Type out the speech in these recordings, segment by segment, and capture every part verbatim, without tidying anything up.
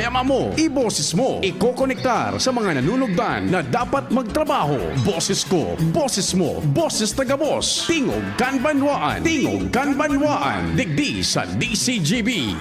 Ama mo, iboses mo, ikokonektar sa mga nanunugdan na dapat magtrabaho. Boses ko, boses mo, boses na gabos. Tingog kan Banwaan, Tingog kan Banwaan, digdi sa D C G B.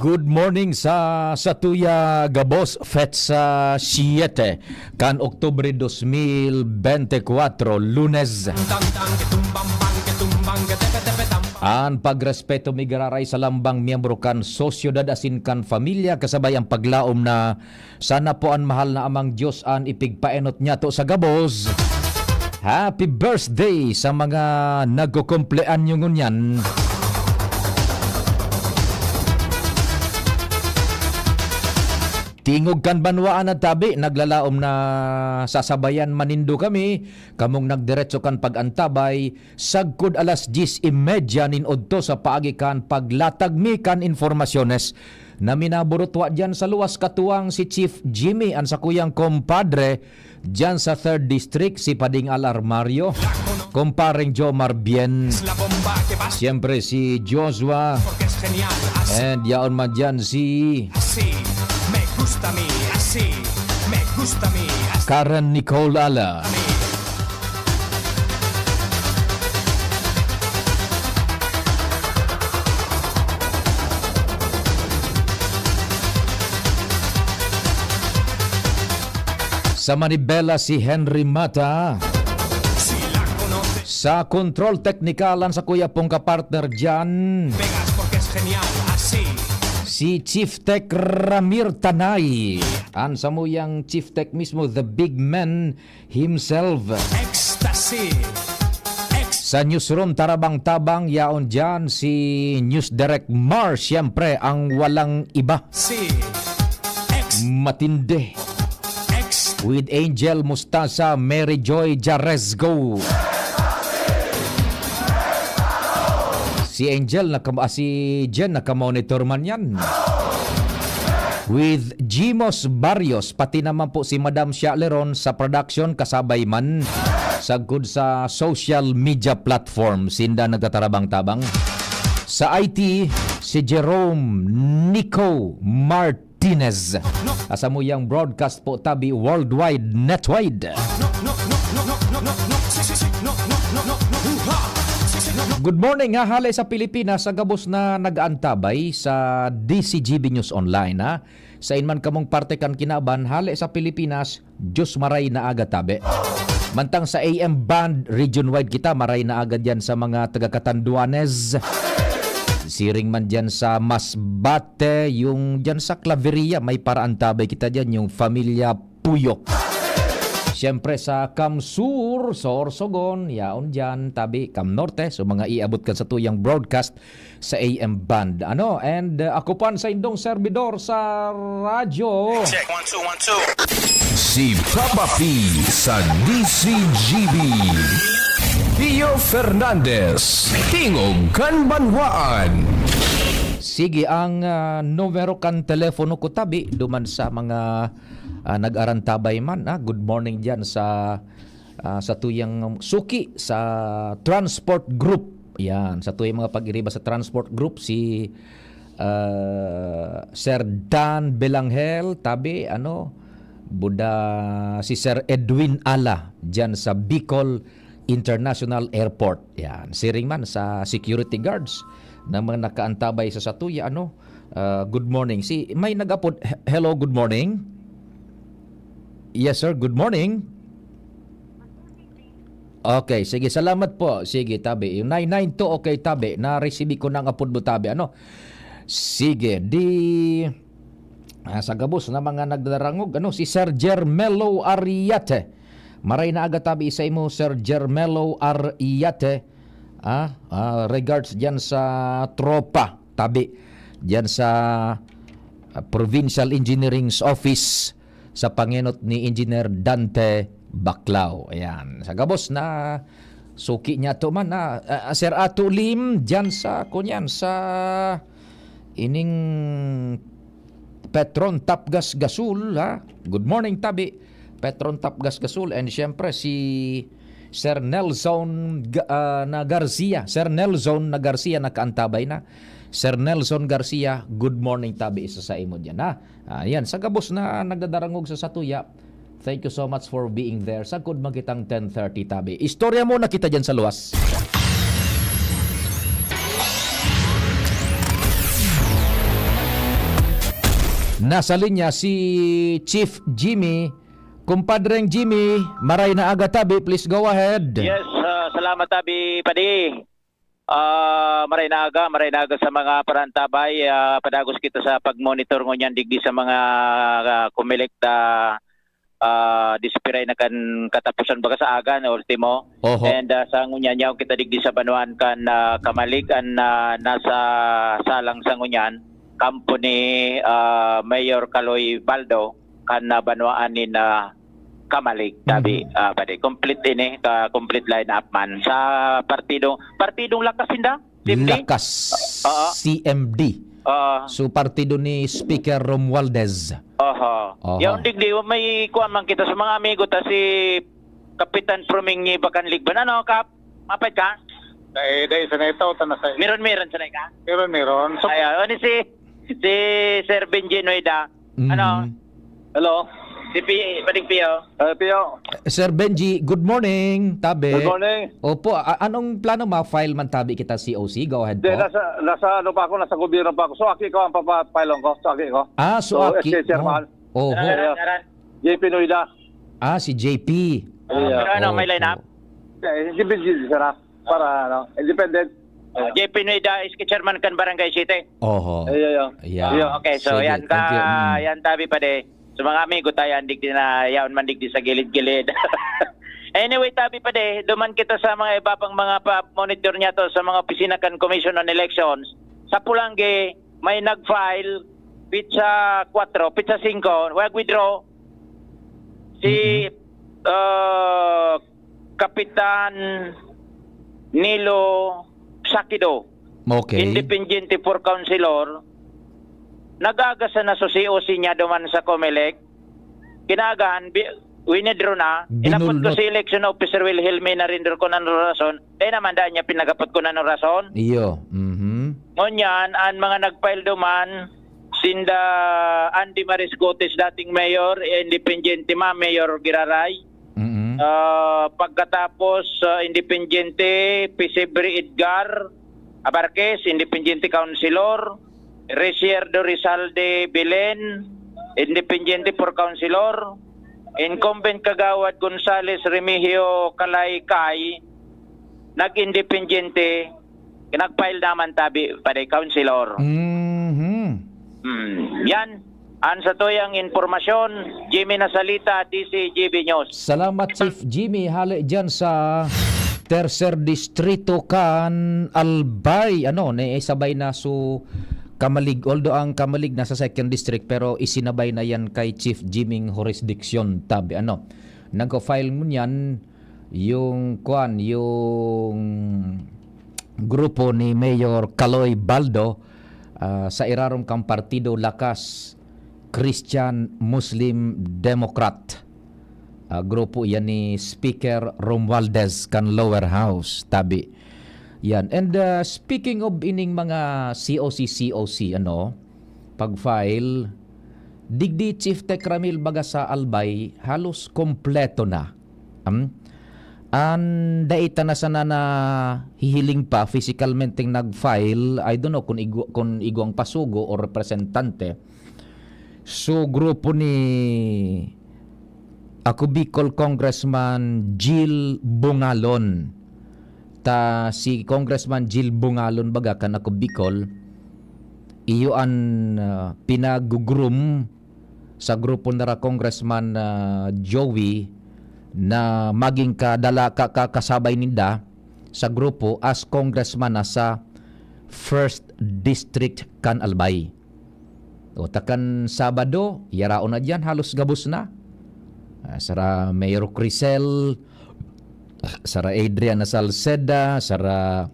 Good morning sa satuya gabos, petsa siyete kan Oktubre dos mil bente kwatro, Lunes. An pagrespeto mi giraray sa lambang miyembro kan sosyedad asin kan familia, kasabay an paglaom na sana po an mahal na Amang Dios an ipigpaenot niyato sa gabos. Happy birthday sa mga nagkukumpleanyo ngunyan. Tingog kan banwaan na tabi, naglalaom na sasabayan man nindo kami, kamong nagdiretso kan pag-antabay, sagkod alas dyes y media nin udto sa paagi kan paglatag mi kan informasyones na minaburutwa diyan sa luwas, katuwang si Chief Jimmy, an sakuyang kompadre, diyan sa Third District, si Pading Al Armario, Kompareng Jomar Bien, siyempre si Joshua, and yaon man diyan si Karen Nicole Ala. Sa manibela, si Henry Mata. Sa kontrol teknikal, an sakuya pong kapartner diyan, si Chief Tech Ramir Tanay. An samuyang Chief Tech mismo, the big man himself. Ecstasy. Sa newsroom, tarabang-tabang, yaon diyan si News Direct Mar, siyempre, ang walang iba. Matindi. With Angel Mustasa, Mary Joy Jarezgo. Si Angel, naka-, ah, si Jen, nakamonitor man yan. With Jimos Barrios, pati naman po si Madam Shaleron sa production, kasabay man. Sagkod sa social media platform, sinda nagtatarabang-tabang. Sa I T, si Jerome Nico Martinez. Asamuyang broadcast po tabi worldwide, netwide. Good morning, ha, hale sa Pilipinas, sa gabos na nag-aantabay sa D C G B News Online, ha. Sa inman kamong parte kan kinaban, hale sa Pilipinas, Diyos maray na aga tabi. Mantang sa A M band, region-wide kita, maray na aga diyan sa mga taga Catanduanes. Siring man diyan sa Masbate, yung diyan sa Claveria, may paraantabay kita diyan, yung Familia Puyo. Siyempre sa Cam Sur, Sorsogon, yaon diyan, tabi, Cam Norte, so mga iabot kan satuyang broadcast sa A M band. Ano? And, uh, ako po an saindong servidor sa radyo. Check, one, two, one, two. Si Papa P sa D C G B. Pio Fernandez, Tingog kan Banwaan. Sige, ang, ah, numero kan telepono ko tabi, duman sa mga, ah, nag-arantabay man, ah. Good morning diyan sa, ah, sa tuyang suki sa Transport Group. Yan, sa tuyang mga pag-iriba sa Transport Group, si, ah, Sir Dan Belangel, tabi, ano, buda si Sir Edwin Ala, diyan sa Bicol International Airport. Yan, siring man sa security guards na mga nakaantabay sa satuya, ano, ah, good morning. Si, may nag-apod, he-, hello, good morning. Yes, sir, good morning. Okay, sige, salamat po. Sige, tabi. Yung nine nine two, okay, tabi. Na-receive ko na ang apod mo, tabi. Ano? Sige, di, ah, sa gabos na mga nagdarangog, ano, si Sir Jermelo Ariate. Maray na aga tabi sa imo, Sir Jermelo Ariate. Ah, ah, regards diyan sa tropa, tabi. Diyan sa, ah, Provincial Engineering's Office sa pangenot ni Engineer Dante Baclao. Ayan. Sa gabos na Suki niya to man, ha? Ah, Sir Ato Lim, dyan sa, kunyan, sa ining Petron Tapgas Gasol, ha? Good morning, tabi. Petron Tapgas Gasol, and siyempre si Sir Nelson Ga-, ah, na Garcia. Sir Nelson na Garcia, nakaantabay na. Sir Nelson Garcia, good morning, tabi, isa sa imo dyan, ha? Ayan, sa gabos na nagdadarangog sa satuya, thank you so much for being there. Sagkod magkitang ten thirty, tabi. Istorya mo na kita dyan sa luwas. Nasa linya si Chief Jimmy. Kumpadreng Jimmy, maray na aga, tabi. Please go ahead. Yes, ah, salamat, tabi, padi. Ah, maray na aga, maray na aga sa mga parantabay. Ah, padagos kita sa pag-monitor ngunyan digdi sa mga, ah, Comelec na, ah, dispiray na kan katapusan baga sa aga, no, ultimo. Oho. And, ah, sa ngunyan, yaon kita digdi sa banwaan kan, ah, Camalig, an, ah, nasa salang sa ngunyan, kampo ni, ah, Mayor Kaloy Baldo, kan, ah, banwaan nin, ah, Camalig, tabi, Mhm. ah, padi. Complete ini, ka, complete line-up man. Sa partido, partidong Lakas inda? C M D? Lakas, Oo. C M D. Oo. So, partido ni Speaker Romualdez. Oho. Oho. Yaon digdi, may kuwan man kita sa mga amigo ta si Kapitan Proming Bakan Ligban. Ano, Kap? Mapait ka? Dai, dai, sanay tao, ta na sa Meron, meron, sanay ka? Meron, meron. So Ay, ah, ano si, si Sir Benji Noida? Mm. Ano? Hello? Si P-, Pading Pio? Eh, Pio. Sir Benji, good morning, tabi. Good morning. Opo, a-, anong plano, ma-file man tabi kita C O C? Go ahead Hindi, po. nasa, nasa ano pa ako, nasa gobyerno pa ako. So, aki ko ang papapilon ko. So, aki ko. Ah, so So, aki S K chairman. mo. Oho. Aran, aran, aran. J P Noida. Ah, si J P. Ah, Yeah. pero ano, may Opo. line-up? Eh, independent, sir, ha? Para, ano, independent. Ah, J P Noida, S K chairman kan Barangay City. Oho. Ay, ay, ay. Yeah. Yeah. Okay, so Sige, yan thank you. ka, Mm. yan tabi pa de. So, mga amigo, tayo, andig din na, yaon man digdi sa gilid-gilid. Anyway, tabi pa de, duman kita sa mga iba pang mga pa-, monitor niya to sa mga opisina kan Commission on Elections. Sa Pulangi, may nag-file, pitsa kwatro, pitsa singko, wag withdraw. Si, Mm-mm. ah, Kapitan Nilo Sakido, Okay. independiente for councilor, nag-aga sana sa C O C niya duman sa Comelec. Kinaagahan, bi-, winidraw na. Inapod ko Binulnot. si election officer Wilhelmina Rindor kung ano rason. Dahil naman daan niya pinagapot kung ano rason. Iyo. Mhm. Ngunyan, ang mga nag-file duman, sinda Andy Mariscotes, dating mayor, independiente ma, Mayor Giraray. Mm-mm. Ah, pagkatapos, ah, independiente, Pesebre Edgar Abarquez, independiente councilor, Ricierdo Rizalde Belen, independiente for councilor, incumbent Kagawad Gonzales Remigio Kalaykay, nag-independiente, nag-file naman tabi pa di councilor. Mhm. Hmm, yan. An satuyang impormasyon, Jimmy Nasalita, D C G B News. Salamat, Chief Jimmy. Hale dyan sa Tercer Distrito kan Albay. Ano, naisabay na su Camalig. Although ang Camalig nasa Second District, pero isinabay na yan kay Chief Jimmy jurisdiction, tabi. Ano, nagko-file mo niyan, yung, kwan, yung grupo ni Mayor Kaloy Baldo, ah, sa irarom kan Partido Lakas, Christian Muslim Democrat. Ah, grupo iyan ni Speaker Romualdez kan Lower House, tabi. Yan. And, ah, speaking of ining mga C O C, C O C, ano, pag-file, digdi, Chief Tech Ramil, baga sa Albay, halos kompleto na. Hmm? An dai ta na sana nahihiling pa, physicalmenteng nag-file, I don't know kung igwa-, kung igwang pasugo o representante. So, grupo ni Ako Bicol Congressman Jil Bungalon. Ta si Congressman Jil Bungalon, baga, kan Ako Bicol, iyo an, ah, pinag-groom sa grupo nira Congressman, ah, Joey na maging kadala-, ka-, ka-, kasabay ninda sa grupo as congressman na sa First District kan Albay. O, ta kan Sabado, yaraon na diyan, halos gabos na. Ah, sara Mayor Crisel, sara Adrian na Salceda, sara,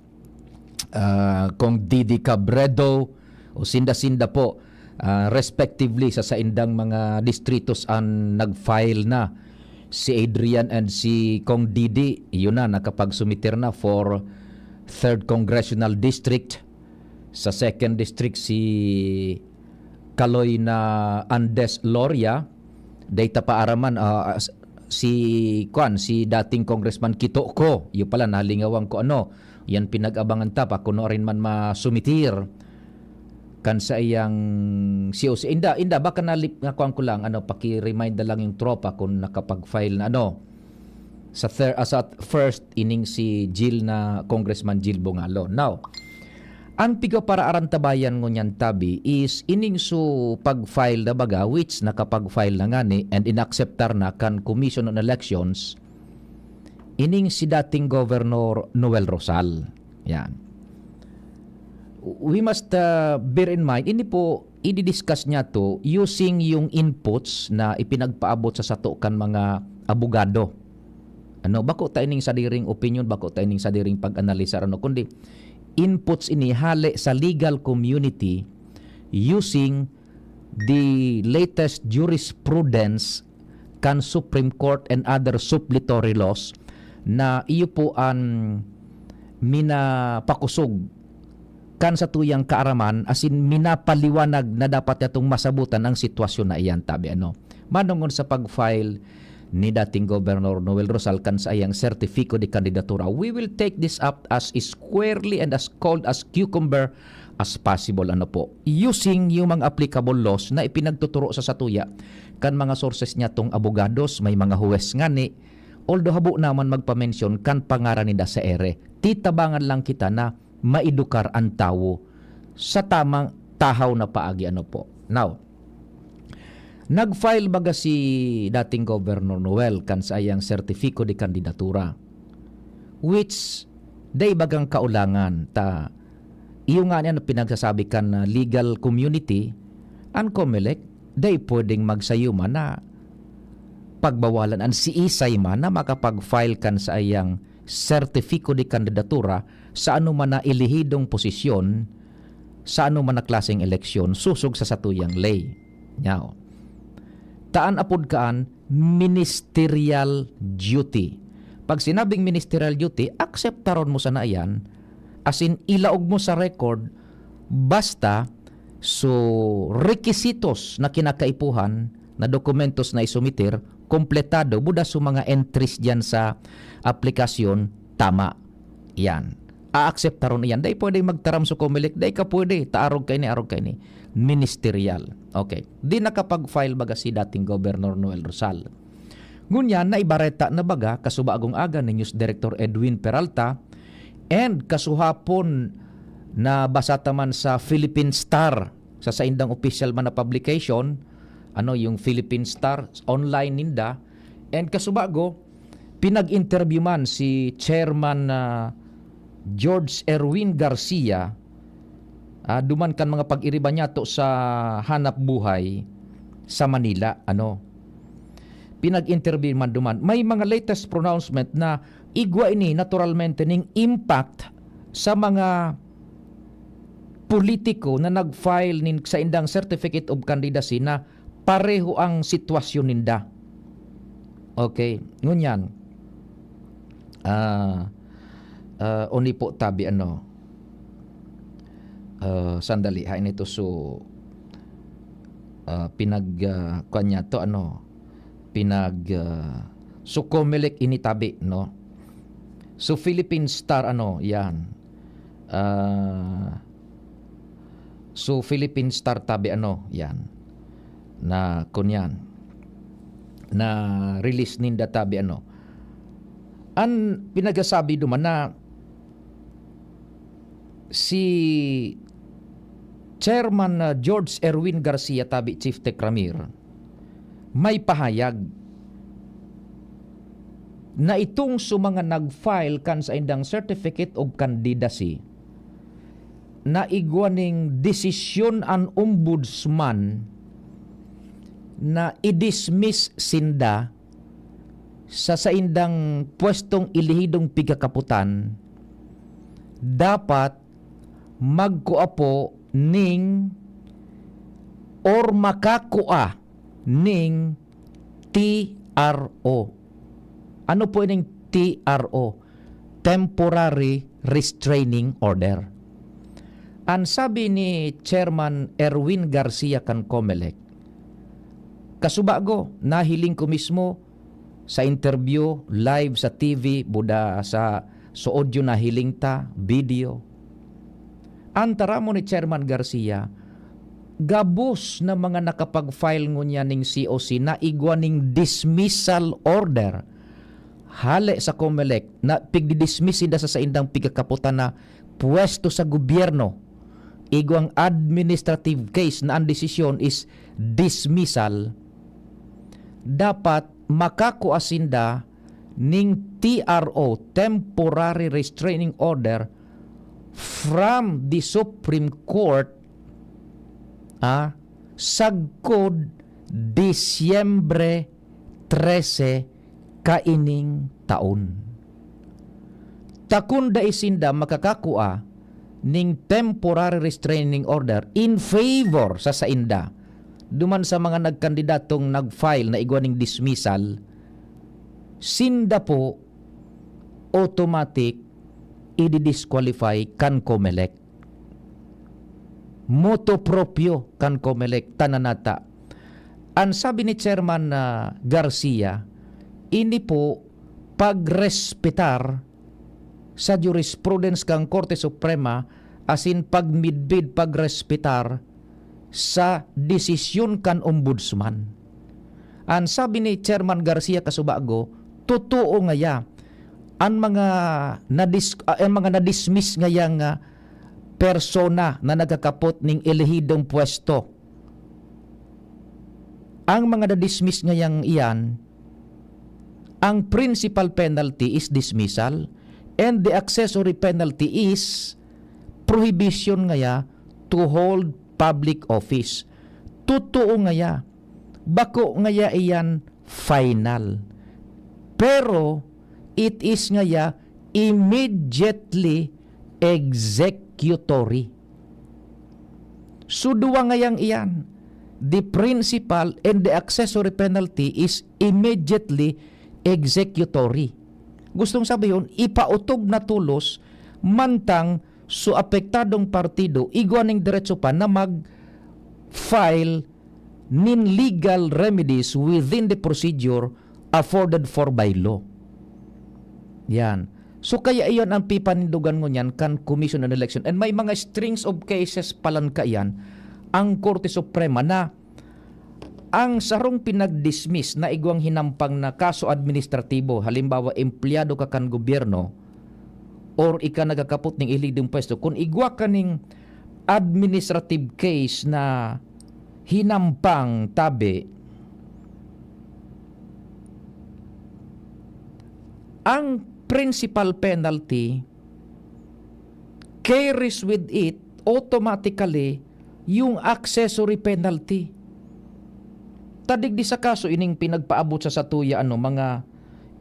ah, Cong Didi Cabredo, o sinda-sinda po, ah, respectively sa saindang mga distritos an nag-file na. Si Adrian and si Cong Didi, yun na, nakapagsumiter na for third Congressional District. Sa second District, si Kaloy na Andes Loria. Data pa araman, ah, as-, si, kwan, si dating Congressman Kito ko, yun pala, nalingawan ko ano, yan pinag-abangan ta pa, kuno rin man masumitir kan sa iyang C O C. Inda, inda, baka nalip-, nga kuwan ko lang, ano, paki-remind na lang yung tropa kung nakapag-file na, ano, sa thir-, ah, sa first ining si Jil na, Congressman Jil Bungalo. Now, ang piga para arantabayan ngunyan tabi is ining su pag-file na baga, which nakapag-file na ngani and inakseptar na kan Commission on Elections, ining si dating Governor Noel Rosal. Yan. We must, uh, bear in mind, ini po, i-discuss niya to using yung inputs na ipinagpaabot sa sato kan mga abogado. Ano, bako ta ining sadiring opinion, bako ta ining sadiring pag-analisar, ano, kundi inputs ini hale sa legal community using the latest jurisprudence kan Supreme Court and other suppletory laws na iyo po an minapakosog kan satuyang kaaraman, asin minapaliwanag na dapat yatong masabutan ang sitwasyon na iyan, tabi, ano. Manongod sa pag-file ni dating Gobernador Noel Rosal kan sa iyang sertifiko de kandidatura, we will take this up as squarely and as cold as cucumber as possible, ano po. Using yung mga applicable laws na ipinagtuturo sa satuya kan mga sources niya tong abogados, may mga huwes ngani, although habo naman magpamensyon kan pangaran ninda sa ere. Titabangan lang kita na maedukar an tawo sa tamang tahaw na paagi, ano po. Now, nag-file baga si dating Governor Noel kan sa iyang sertifiko de kandidatura, which dai bagang kaulangan ta iyo nga niyan pinagsasabi kan, ah, legal community, an Comelec dai pwedeng magsayuman na pagbawalan an siisay man na makapag-file kan sa iyang sertifiko de kandidatura sa anoman na elehidong posisyon sa anoman na klaseng eleksyon sosog sa satuyang ley. Now, taan apod kaan ministerial duty. Pag sinabing ministerial duty, akseptaron mo sana iyan, asin ilaog mo sa record, basta so requisitos na kinakaipuhan na dokumentos na isumitir, kompletado, buda so mga entries diyan sa aplikasyon, tama. Yan. Aakseptaron iyan. Dai pwede magtaram sa Comelec, dai ka pwede, ta arog kaini, arog kaini. Ministerial. Okay. Di nakapag-file baga si dating Governor Noel Rosal. Ngunyan, naibareta na baga, kasubagong aga ni News Director Edwin Peralta, and kasuhapon na basa ta man sa Philippine Star, sa saindang official man na publication, ano, yung Philippine Star, online ninda, and kasubago, pinag-interview man si Chairman, ah, George Erwin Garcia, ah, duman kan mga pag-iriba niya to sa hanap buhay sa Manila, ano. Pinag-interview man duman. May mga latest pronouncement na igwa ini naturalmente ning impact sa mga politiko na nag-file nin saindang certificate of candidacy na pareho ang sitwasyon ninda. Okay, ngunyan, ah, ah, oni po tabi, ano, ah, sandali, ha, ini to, so, ah, pinag, ah, kwan niya to, ano, pinag, ah, so, Comelec ini tabi, no? So, Philippine Star, ano, yan. Ah, so, Philippine Star tabi, ano, yan. Na, kun yan. Na release ninda tabi, ano. An pinagasabi duman na si Chairman, ah, George Erwin Garcia tabi, Chief Tecramir, may pahayag na itong sa mga nag-file kan saindang certificate of candidacy na igwa ning desisyon an ombudsman na i-dismiss sinda sa saindang pwestong elehidong pigkakapotan, dapat magkua po ning or makakua ning T R O. Ano po ining T R O? Temporary Restraining Order. An sabi ni Chairman Erwin Garcia kan Comelec, "Kasubago, nahiling ko mismo sa interview, live sa T V, buda sa, sa audio nahiling ta, video." An taramon ni Chairman Garcia, gabos na mga nakapag-file ngunyan ning C O C na igwa ning dismissal order hale sa Comelec na pigdi-dismiss sinda sa saindang pigkakapotan na pwesto sa gobyerno. Igwang administrative case na ang desisyon is dismissal, dapat makakua sinda ning T R O, Temporary Restraining Order, from the Supreme Court, ah, sagkod Disyembre trese kaining taon. Ta kun dai sinda makakakua ning temporary restraining order in favor sa sainda duman sa mga nagkandidatong nag-file na igwa ning dismissal, sinda po automatic idi-disqualify kan Comelec. Motu proprio kan Comelec, tananata. An sabi ni Chairman, ah, Garcia, ini po pagrespetar sa jurisprudence kan Korte Suprema asin pagmidbid, pagrespetar sa desisyon kan Ombudsman. An sabi ni Chairman Garcia Kasubago, totoo ngaya an mga nadis-, ah, an mga na-dismiss ngayang, ah, persona na nagkakapot ning elehidong pwesto. Ang mga na-dismiss ngayang iyan, ang principal penalty is dismissal and the accessory penalty is prohibition ngaya to hold public office. Totoo ngaya, bako ngaya iyan final. Pero it is ngaya immediately executory. So, duwa ngayang iyan. The principal and the accessory penalty is immediately executory. Gustong sabihon, ipaotob na tolos mantang so apektadong partido igwa ning deretso pa na mag-file nin legal remedies within the procedure afforded for by law. Yan. So, kaya iyon ang pipanindogan ngunyan kan Commission on Election. And may mga strings of cases palan kaiyan ang Korte Suprema na ang sarong pinag-dismiss na igwang hinampang na kaso administratibo, halimbawa, empleyado ka kan gobyerno or ika nagkakapot ning elehidong pwesto, kun igwa ka ning administrative case na hinampang tabi, ang principal penalty carries with it automatically yung accessory penalty. Ta digdi sa kaso ining pinagpaabot sa satuya, ano, mga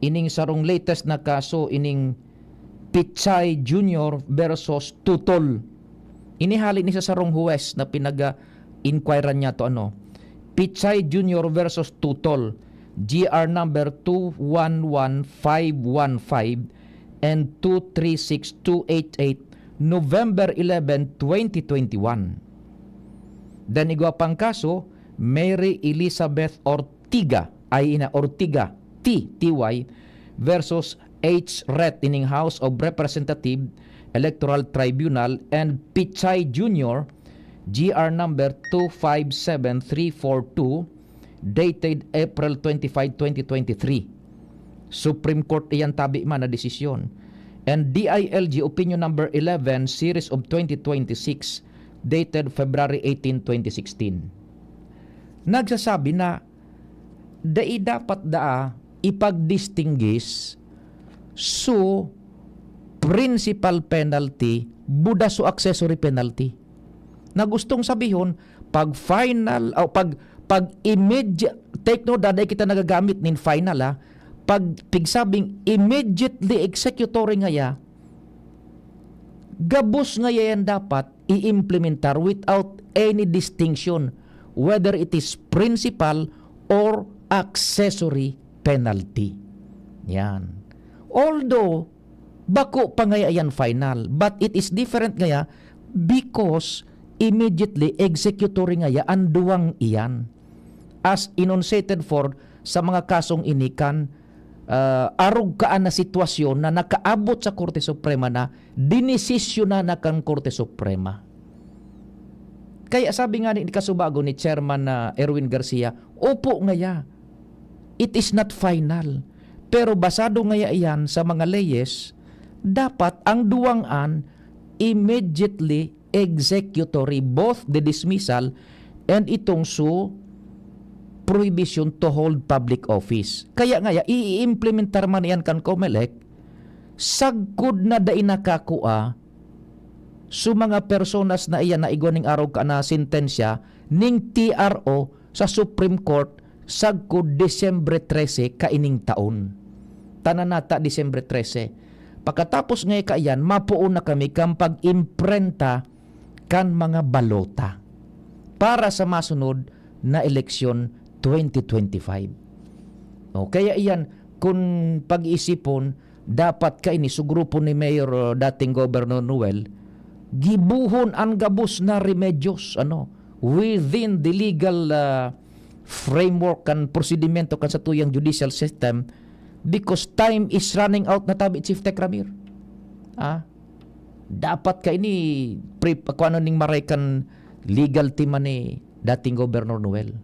ining sarong latest na kaso, ining Pichay Junior versus Tutol. Ini hali ni sa sarong huwes na pinag-inquiran niya to, ano. Pichay Junior versus Tutol, G R number two one one five one five and two three six two eight eight, November eleven, twenty twenty-one. Then igwa pang kaso, Mary Elizabeth Ortiga, ay ina, Ortiga, T T Y, versus H Ret ining House of Representative Electoral Tribunal and Pichay Junior, G R number two five seven three four two, dated April twenty-five, twenty twenty-three. Supreme Court iyan tabi man na desisyon. And D I L G Opinion Number eleven, Series of twenty twenty-six, dated February eighteen, twenty sixteen. Nagsasabi na dai dapat daa ipag-distinguish so principal penalty, buda so accessory penalty. Na gustong sabihon, pag final, o pag, pag immediate, take note, daday kita nagagamit nin final, ha? pag pigsabing immediately executory ngaya, gabos ngaya yan dapat i-implementar without any distinction whether it is principal or accessory penalty. Yan. Although, bako pa ngaya yan final, but it is different ngaya because immediately executory ngaya an duwang iyan. As enunciated for sa mga kasong ini kan, ah, arog kaan na sitwasyon na nakaabot sa Korte Suprema na dinesisyonan na kan Korte Suprema. Kaya sabi nga ni kasubago ni Chairman na Erwin Garcia, opo ngaya, it is not final. Pero basado ngaya iyan sa mga leyes, dapat ang duwang an immediately executory, both the dismissal and itong su prohibition to hold public office. Kaya ngaya, i-implementar man iyan kan Comelec, sagkod na dai nakakua su mga personas na iyan na igwa ning arog ka na sentensya ning T R O sa Supreme Court sagkod Disyembre trese kaining taon. Tanan nata Disyembre trese. Pagkatapos ngaya kaiyan, mapoon na kami kan pag-imprenta kan mga balota para sa masunod na eleksyon twenty twenty-five. O, kaya iyan, kun pag-iisipon, dapat kaini su grupo ni Mayor, uh, dating Governor Noel, gibohon an gabos na remedyos, ano, within the legal, uh, framework kan prosedimento kan satuyang judicial system, because time is running out na tabi, Chief Tech Ramir. Ah, dapat kaini pre-, kung ano ning maray kan legal team man ni dating Governor Noel.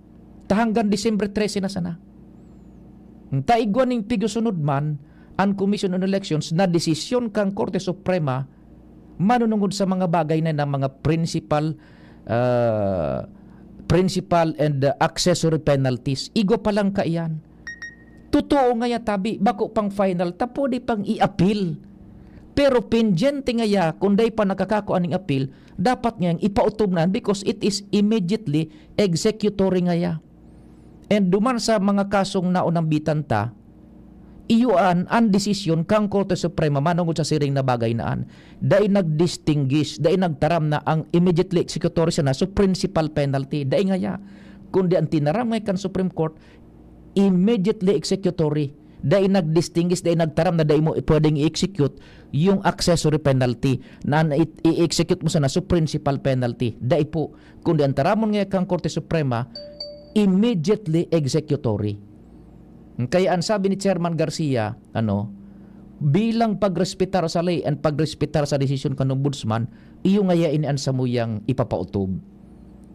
Ta hanggang Disyembre trese na sana. Ta igwa ning pigsunod man an Commission on Elections na desisyon kan Korte Suprema manunungod sa mga bagay na, na mga principal, ah, principal and, ah, accessory penalties. Igwa pa lang kaiyan. Totoo ngaya tabi, bako pang final, ta pwede pang i-appeal. Pero pendyente ngaya, kung dai pa nakakakua ning appeal, dapat ngayang ipautob na because it is immediately executory ngaya. And duman sa mga kasong naunambitan ta, iyo an, an desisyon kan Korte Suprema manungod sa siring na bagay na an. Dai nag-distinguish, dai nagtaram na ang immediately executory sana, so principal penalty. Dai ngaya. Kundi ang tinaram ngaya kan Supreme Court, immediately executory. Dai nag-distinguish, dai nagtaram na dai mo pwedeng i-execute yung accessory penalty na an i-, i-execute mo sana, so principal penalty. Dai po. Kundi ang taramon ngaya kan Korte Suprema, immediately executory. Kaya ang sabi ni Chairman Garcia, ano, bilang pagrespetar sa ley and pagrespetar sa desisyon kan Ombudsman, iyo ngaya ini an samuyang ipapautob.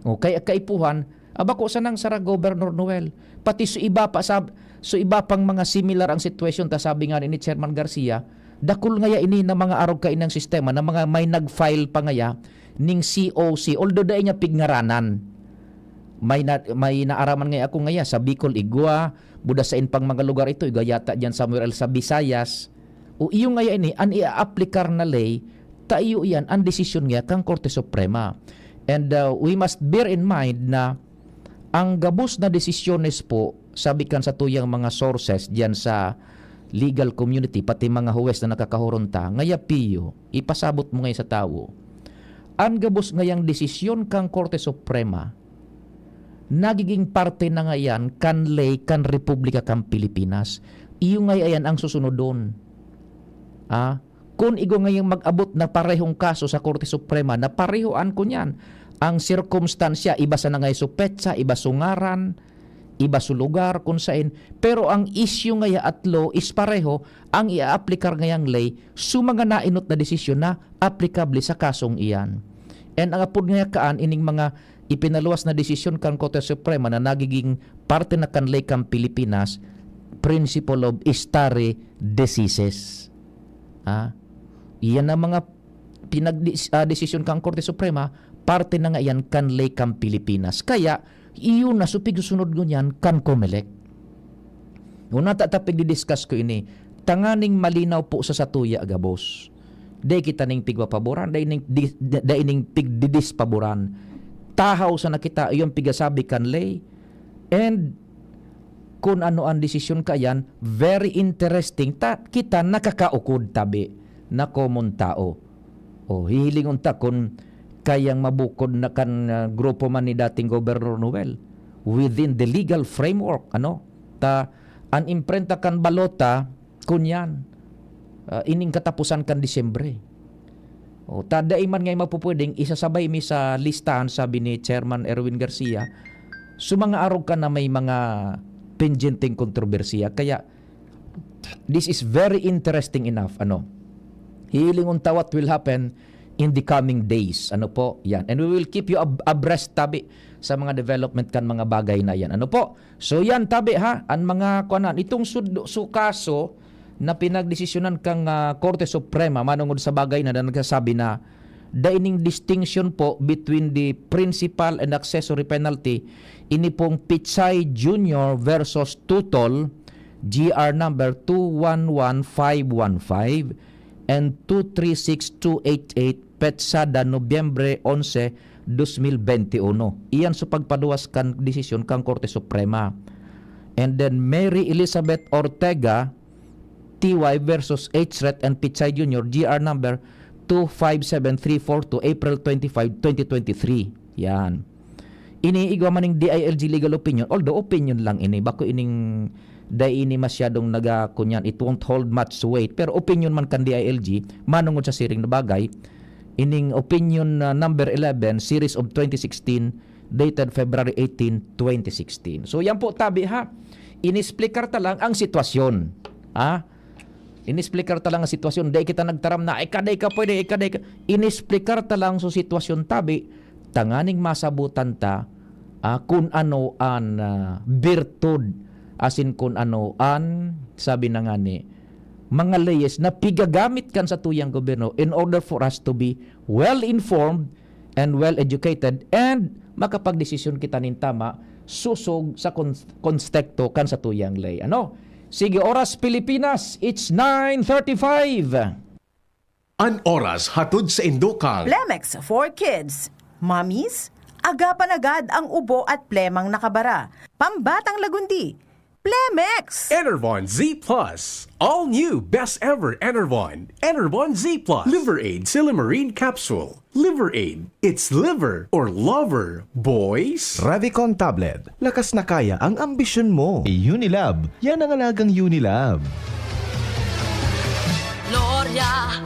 O, kaya kaipuhan, aba, ko sanang sara, Governor Noel. Pati su iba pa, sab-, su iba pang mga similar ang sitwasyon, ta sabi nga ni Chairman Garcia, dakul ngaya ini na mga arog kainang sistema, na mga may nag-file pa ngaya ning C O C, although dai niya pigngaranan. May na, may naaraman ngaya ako ngaya sa Bicol, igwa, buda sain pang mga lugar ito, igwa yata diyan somewhere else sa Visayas. O iyo ngaya ini, an i-aaplikar na ley, ta iyo iyan an desisyon ngaya kan Korte Suprema. And, uh, we must bear in mind na ang gabos na desisyones po, sabi kan satuyang mga sources diyan sa legal community, pati mga huwes na nakakahuron ta, ngaya piyo, ipasabot mo ngaya sa tawo. An gabos ngayang desisyon kan Korte Suprema, nagiging parte na ngayan kan ley kan Republika kan Pilipinas. Iyo ngaya yan ang susunodon. Ah, kun igwa ngayang mag-abot na parehong kaso sa Korte Suprema, na pareho an kunyan, ang sirkumstansya, iba sana ngaya su petsa, iba su ngaran, iba su lugar, kun sain. Pero ang issue ngaya at law is pareho, ang i-aaplikar ngayang ley, su mga nainot na desisyon na aplikable sa kasong iyan. And ang apod ngaya kaan, ining mga ipinaluwas na desisyon kan Korte Suprema na nagiging parte na kan ley kan Pilipinas, principle of stare decisis. Ha? Iyan ang mga pinag-, ah, desisyon kan Korte Suprema, parte na nga iyan kan ley kan Pilipinas. Kaya, iyon na su pigsusunod ngunyan kan Comelec. Una ta, ta pigdi-discuss ko ini, tanganing malinaw po sa satuya gabos. Dai kita ning pigpapaboran, dai ning di-, dai ning pigdidispaboran. Tahaw sana kita, iyon pigasabi kan ley. And kun ano an desisyon kaiyan, very interesting. Ta, kita nakakaukod tabi na common tao. O, hihilingon ta kun kayang mabukod na kan, ah, grupo man ni dating Gobernador Noel within the legal framework, ano? Ta, an imprenta kan balota, kunyan, ah, ining katapusan kan Disyembre. O, ta dai man ngani mapupwedeng isasabay mi sa listahan, sabi ni Chairman Erwin Garcia, so mga arog ka na may mga pendyenteng kontrobersiya. Kaya, this is very interesting enough, ano. Hihilingon ta what will happen in the coming days. Ano po? Yan. And we will keep you ab-, abreast, tabi, sa mga development kan mga bagay na yan. Ano po? So, yan, tabi, ha? Ang mga, kuanan, itong sud-, su kaso na pinagdesisyonan kang, ah, Korte Suprema, manungod sa bagay na, na nagsasabi na dai ning distinction po between the principal and accessory penalty, ini pong Pichay Junior versus Tutol, G R number two one one five one five and two three six two eight eight, petsada Nobyembre onse, dos mil bente uno. Iyan sa pagpaduwas kan desisyon kan Korte Suprema. And then Mary Elizabeth Ortega, T Y versus H R E T and Pichay Junior, G R number two five seven three four two, April twenty-five, twenty twenty-three. Yan. Ini igwa man ning D I L G legal opinion, although opinion lang ini, bako ining dai ini masyadong naga-, kunyan, it won't hold much weight, pero opinion man kan D I L G, manungod sa siring na bagay, ining opinion na number eleven, series of twenty sixteen, dated February eighteen, twenty sixteen. So, yan po, tabi, ha. Inexplikar ta lang ang sitwasyon. Ha? Inexplikar ta lang ang sitwasyon. Dai kita nagtaram na, "Ay, ka, dai ka pwede, ay, ka, dai ka." Inexplikar ta lang so sitwasyon, tabi, tanganing masabutan ta, ah, kun ano an, ah, birtud, asin kun ano an, sabi na ngani, mga leyes na pigagamit kan satuyang gobyerno in order for us to be well-informed and well-educated and makapagdesisyon kita nin tama sosog sa kon-, konstekto kan satuyang ley. Ano? Sige, oras Pilipinas, it's nine thirty-five. An oras hatod sa indo kang Plemex for Kids. Mommies, agapan agad ang ubo at plemang nakabara. Pambatang lagundi, Plemex! Enervon Z plus. All new, best ever Enervon. Enervon Z plus. Liver Aid Silymarin Capsule. Liver Aid. It's liver or lover, boys. Revicon Tablet. Lakas na kaya ang ambisyon mo. Unilab. Yan ang alagang Unilab. Gloria,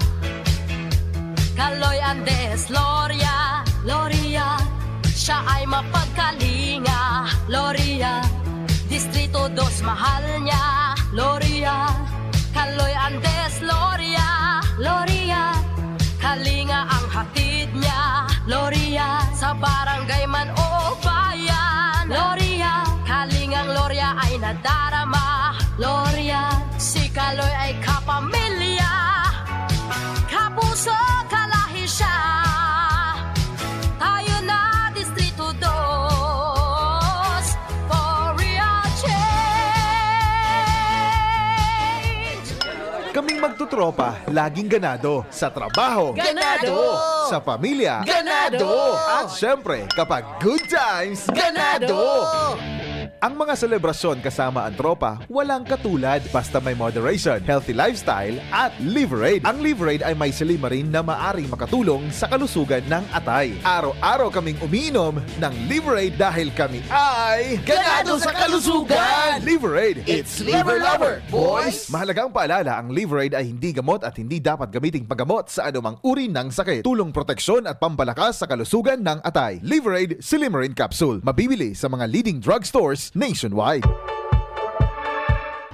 Kaloy Andes, Gloria, Gloria. Siya ay mapagkalinga, Gloria. Distrito dos, mahal niya, Gloria. Kaloy Andes, Gloria, Gloria. Kalinga ang hatid niya, Gloria. Sa barangay man o bayan, Gloria. Kalingang Gloria ay nadarama, Gloria. Si Kaloy ay kapamilya, kapuso, kalahi siya. Tayo na, Distrito dos, for real change. Kaming magtutropa, laging ganado. Sa trabaho. Ganado! Sa pamilya. Ganado! At syempre, kapag good times. Ganado! Ang mga selebrasyon kasama ang tropa, walang katulad. Basta may moderation, healthy lifestyle, at Liver Aid. Ang Liver Aid ay may silymarin na maaring makatulong sa kalusugan ng atay. Araw-araw kaming umiinom ng Liver Aid dahil kami ay Ganado sa kalusugan! Liver Aid, it's Liver Lover, boys! Mahalagang paalala, ang Liver Aid ay hindi gamot at hindi dapat gamiting paggamot sa anumang uri ng sakit. Tulong, proteksyon at pampalakas sa kalusugan ng atay. Liver Aid Silymarin Capsule. Mabibili sa mga leading drugstores nationwide.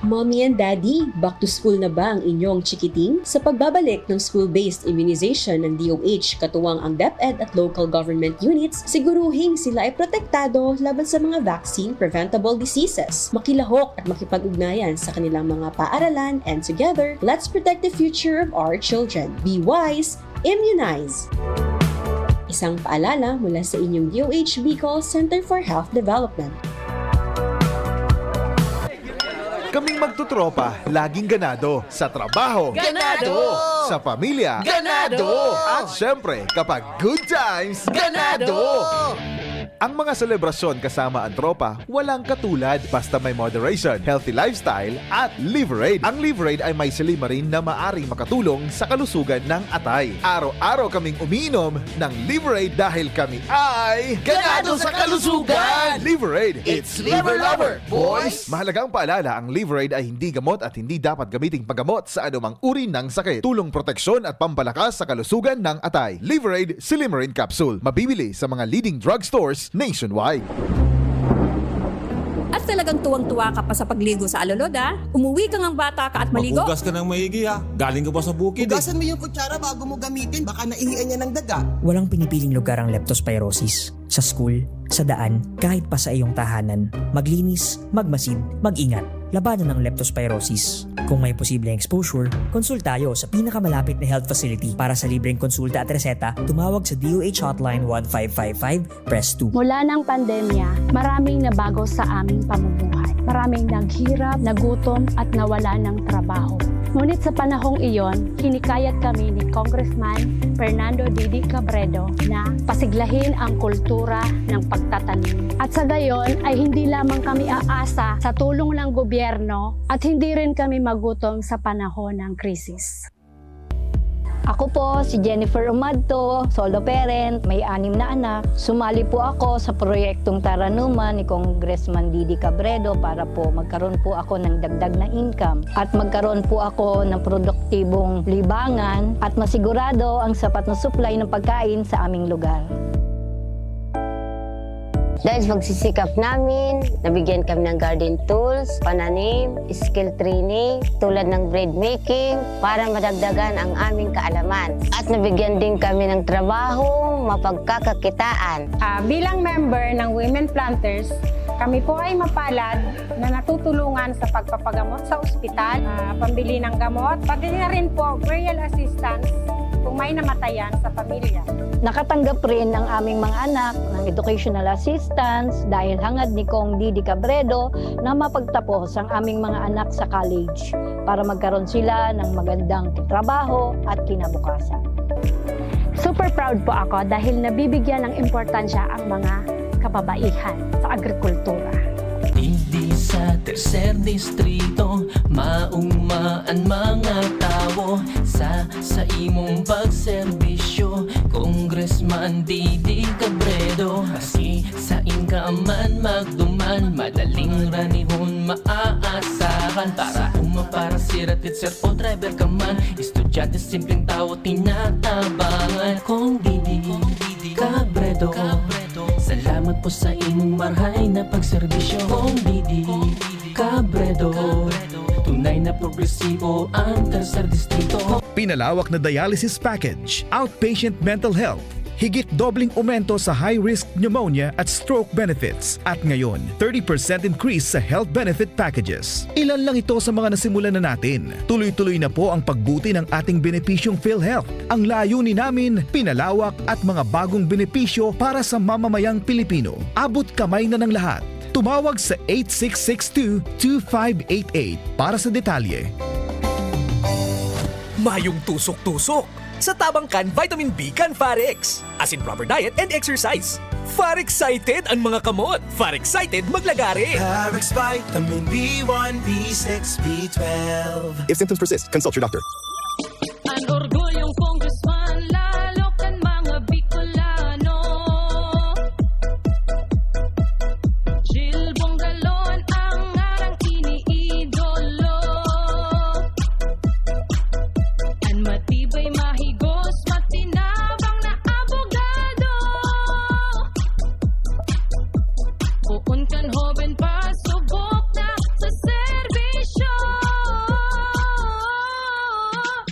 Mommy and Daddy, back to school na ba ang inyong chikiting? Sa pagbabalik ng school-based immunization ng D O H, katuwang ang DepEd at local government units, siguruhing sila ay protektado laban sa mga vaccine-preventable diseases. Makilahok at makipag-ugnayan sa kanilang mga paaralan, and together, let's protect the future of our children. Be wise, immunize! Isang paalala mula sa inyong D O H Bicol Center for Health Development. Kaming magtutropa, laging ganado. Sa trabaho. Ganado! Sa pamilya. Ganado! At syempre, kapag good times. Ganado! Ang mga selebrasyon kasama ang tropa, walang katulad. Basta may moderation, healthy lifestyle, at Liverade. Ang Liverade ay may silymarin na maaring makatulong sa kalusugan ng atay. Araw-araw kaming umiinom ng Liverade dahil kami ay ganado sa kalusugan! Liverade, it's Liver Lover, boys! Mahalagang paalala, ang Liverade ay hindi gamot at hindi dapat gamiting panggamot sa anumang uri ng sakit. Tulong proteksyon at pampalakas sa kalusugan ng atay. Liverade Silymarin Capsule. Mabibili sa mga leading drugstores nationwide. At talagang tuwang-tuwa ka pa sa pagligo sa alulod, ah. Umuwi ka ngang bata ka at maligo. Maghugas ka ng maigi, ha? Galing ka pa sa bukid, eh. Hugasan mo yung kutsara bago mo gamitin. Baka naihian niya ng daga. Walang pinipiling lugar ang leptospirosis. Sa school, sa daan, kahit pa sa iyong tahanan. Maglinis, magmasid, mag-ingat. Labanan ang leptospirosis. Kung may posibleng exposure, konsulta tayo sa pinakamalapit na health facility. Para sa libreng konsulta at reseta, tumawag sa D O H Hotline one five five five, press two. Mula ng pandemya, maraming nabago sa aming pamumuhay. Maraming naghirap, nagutom, at nawala ng trabaho. Ngunit sa panahong iyon, hinikayat kami ni Congressman Fernando Didi Cabredo na pasiglahin ang kultura ng pagtatanim. At sa gayon ay hindi lamang kami aasa sa tulong ng gobyerno at hindi rin kami magutom sa panahon ng krisis. Ako po si Jennifer Umadto, solo parent, may anim na anak. Sumali po ako sa proyektong Taranuman ni Congressman Didi Cabredo para po magkaroon po ako ng dagdag na income at magkaroon po ako ng produktibong libangan at masigurado ang sapat na supply ng pagkain sa aming lugar. Dahil sa pagsisikap namin, nabigyan kami ng garden tools, pananim, skill training, tulad ng bread making, para madagdagan ang aming kaalaman. At nabigyan din kami ng trabaho, mapagkakakitaan. Ah, bilang member ng Women Planters, kami po ay mapalad na natutulungan sa pagpapagamot sa ospital, ah, pambili ng gamot, pati na rin po burial assistance kung may namatayan sa pamilya. Nakatanggap rin ang aming mga anak ng educational assistance dahil hangad ni Cong Didi Cabredo na mapagtapos ang aming mga anak sa college para magkaroon sila ng magandang trabaho at kinabukasan. Super proud po ako dahil nabibigyan ng importansya ang mga kababaihan sa agrikultura. Digdi sa tercer distrito, maugma an mga tawo sa, sa imong pagserbisyo, Congressman Didi Cabredo. Maski sain ka man magduman, madaling ranihon maaasahan. Para uma, para sira, teacher o driver ka man, estudyante, simpleng tawo, tinatabangan. Cong Didi Cabredo. Salamat po sa imong marhay na pagserbisyo, Cong Didi Cabredo. Tunay na progresibo ang Tercer Distrito. Pinalawak na dialysis package, outpatient mental health, higit dobleng aumento sa high-risk pneumonia at stroke benefits, at ngayon, thirty percent increase sa health benefit packages. Ilan lang ito sa mga nasimulan na natin. Tuloy-tuloy na po ang pagbuti ng ating benepisyong PhilHealth. Ang layunin namin, pinalawak at mga bagong benepisyo para sa mamamayang Pilipino. Abot kamay na ng lahat. Tumawag sa eight six six two, two five eight eight para sa detalye. Mayong tusok-tusok sa tabang kan vitamin B kan Farex. As in proper diet and exercise. Farex-cited an mga kamot. Farex-cited maglagare. Farex Vitamin B one, B six, B twelve. If symptoms persist, consult your doctor. An orgulyong congressman, lalo kan mga Bicolano. Jil Bongalon ang ngarang iniidolo. An matibay, mahigos, matinabang na abogado. Poon kan hoben pa, subok na sa serbisyo.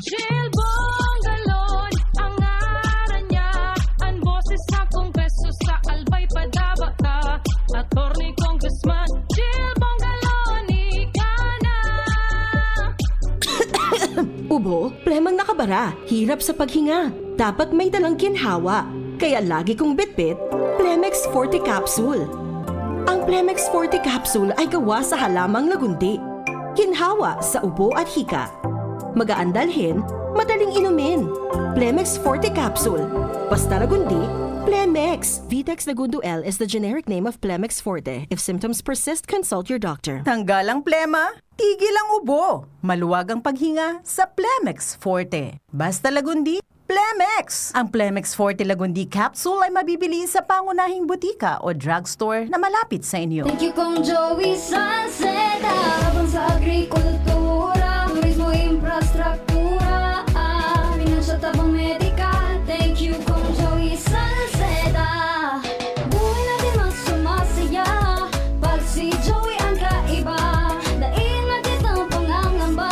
Jil Bongalon ang ngaran niya, an boses sa Kongreso sa Albay padaba ta. Attorney Congressman Jil Bongalon, ika na. Ubo, plemang nakabara, hirap sa paghinga. Dapat may dalang ginhawa. Kaya lagi kong bitbit, Plemex Forte Capsule. Ang Plemex Forte Capsule ay gawa sa halamang lagundi. Ginhawa sa ubo at hika. Magaan dalhin, madaling inumin. Plemex Forte Capsule. Basta lagundi, Plemex! Vitex Segundo L is the generic name of Plemex Forte. If symptoms persist, consult your doctor. Tanggal ang plema, tigil ang ubo. Maluwag ang paghinga sa Plemex Forte. Basta Lagundi, Plemex! Ang Plemex Forte Lagundi Capsule ay mabibili sa pangunahing butika o drugstore na malapit sa inyo. Thank you, Kong Joey Salceda. Tabang sa agrikultura, turismo, infrastruktura, ah, financial tabang medikal. Thank you, Kong Joey Salceda. Buhay natin mas sumasaya pag si Joey ang kaiba. Dahil natin ang pangangamba,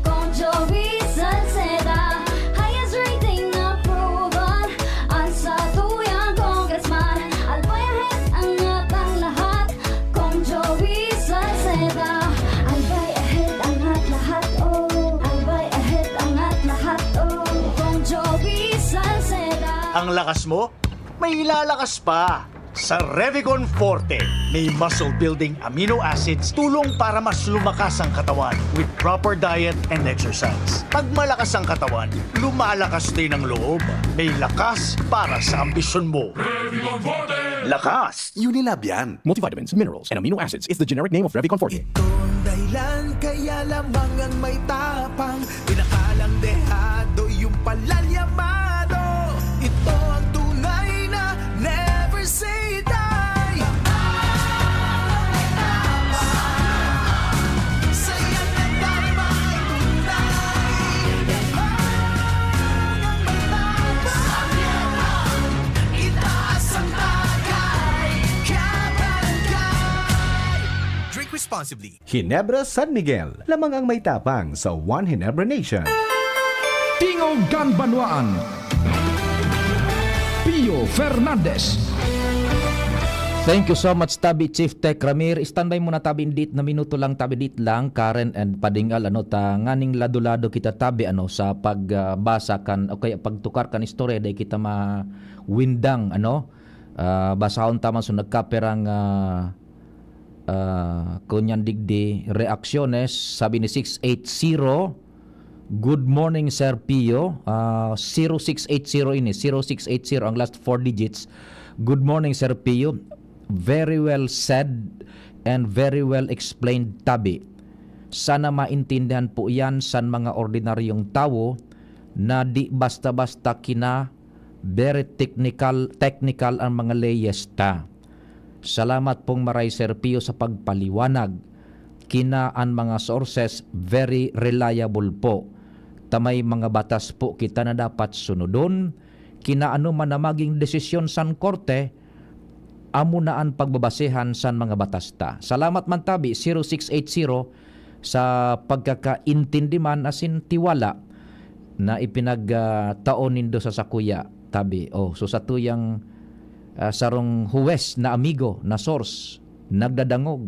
Kong Joey Salceda. Highest rating na proven. Ang satuyang congressman, Albay Ahead, angat ang lahat. Kong Joey Salceda. Albay Ahead, angat lahat, oh. Albay Ahead, angat lahat, oh. Kong Joey Salceda. Ang lakas mo, may ilalakas pa. Sa Revicon Forte, may muscle building amino acids, tulong para mas lumakas ang katawan with proper diet and exercise. Pag malakas ang katawan, lumalakas din ang loob. May lakas para sa ambisyon mo. Revicon Forte! Lakas! Unilab yan. Multivitamins, minerals, and amino acids is the generic name of Revicon Forte. Ito ang dahilan kaya lamang ang may tapang, pinakalang dehado yung palalyamado. Ito ang tunay na never say die. Saya na tayo makaitunay. Ang may tapang, itaas ang bagay, kabarangay. Drink responsibly. Ginebra San Miguel, lamang ang may tapang sa One Ginebra Nation. Tingog kan Banwaan, Pio Fernandez. Thank you so much, Tabi Chief Tech Ramir. Standby muna, Tabi, dit na minuto lang, Tabi, dit lang, Karen and Padingal, ano, ta nganing lado-lado kita, Tabi, ano, sa pagbasa kan, o kaya pagtukar kan istorya, dai kita mawindang, ano. Ah, basahon ta man so nagkapirang, ah, ah, kunyan digdi, reaksyones. Sabi ni six eight zero, "Good morning, Sir Pio." Ah, zero six eight zero ini, zero six eight zero ang last four digits. "Good morning, Sir Pio. Very well said and very well explained, Tabi. Sana maintindihan po yan san mga ordinaryong tawo na di basta-basta kina very technical, technical ang mga leyes ta. Salamat pong maray, Sir Pio, sa pagpaliwanag. Kina an mga sources, very reliable po. Ta may mga batas po kita na dapat sunodon. Kina ano man na maging desisyon san korte, amo na an pagbabasehan san mga batas ta." Salamat man, Tabi, zero six eight zero, sa pagkakaintindi man asin tiwala na ipinag, ah, tao nindo sa sakuya, Tabi. Oh, so satuyang, ah, sarong huwes na amigo, na source, nagdadangog.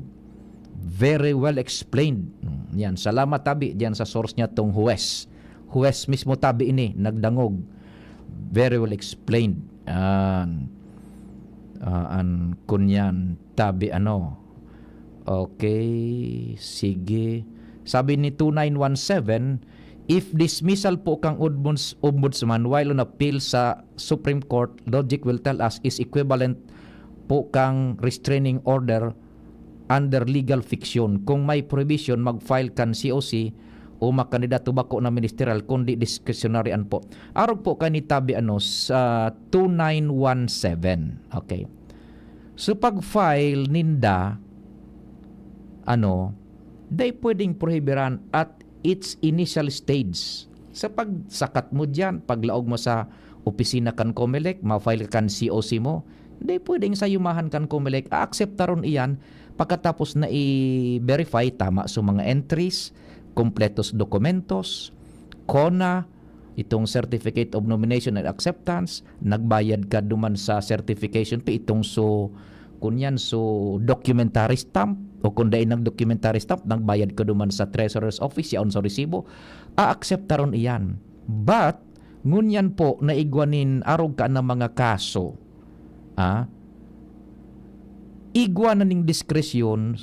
Very well explained. Hmm, yan. Salamat, Tabi, diyan sa source niya tong huwes. Huwes mismo, Tabi, ini, nagdangog. Very well explained. An, ah, an kunyan, Tabi, ano. Okay, sige. Sabi ni two nine one seven, "If dismissal po kang ombuds-, ombudsman while on appeal sa Supreme Court, logic will tell us is equivalent po kang restraining order under legal fiction. Kung may prohibition, mag-file kan C O C o makandidato bako na ministerial, kundi discretionary an po." Arog po kay ni Tabi, ano, sa two nine one seven. Okay. So, pag-file ninda, ano, dai pwedeng prohibiran at its initial stage. Sa pagsakat mo diyan, paglaog mo sa opisina kan Comelec, ma-file ka kan C O C mo, dai pwedeng sayumahan kan Comelec, aakseptaron iyan pagkatapos na i-verify tama sa mga entries, kompletos dokumentos, CONA, itong Certificate of Nomination and Acceptance, nagbayad ka duman sa certification fee, itong so, kunyan, so documentary stamp, o kung dai nang documentary stamp, nagbayad ka duman sa Treasurer's Office, yaon sa resibo, aakseptaron iyan. But, ngunyan po, na igwa nin arog ka na mga kaso, ah, igwa na ning diskresyon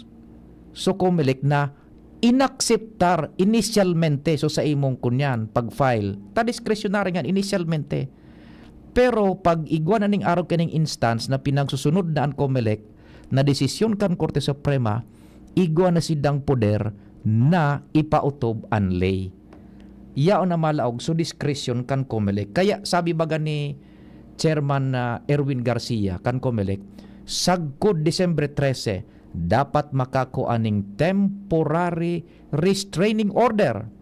so Comelec na inakseptar inisyalmente, so sa imong kunyan, pag-file, ta discretionary nga inisyalmente. Pero pag igwa na ning arog kaning instance na pinagsusunod na an Comelec na desisyon kan Korte Suprema, igwa na sindang poder na ipautob an ley. Yaon na malaog, so discretion kan Comelec. Kaya sabi baga ni Chairman, ah, Erwin Garcia kan Comelec, sagkod Disyembre trese, dapat makakua ning temporary restraining order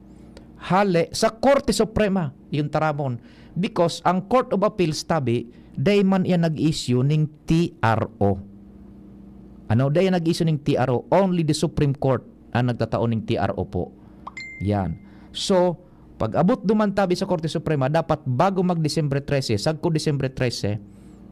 hale sa Korte Suprema, yung taramon. Because ang Court of Appeals tabi, dai man iyan nag-issue ning T R O. Ano, dai nag-issue ning T R O, only the Supreme Court ang nagtatao ning T R O po. Yan. So, pag abot duman tabi sa Korte Suprema, dapat bago mag Disyembre trese, sagkod Disyembre trese,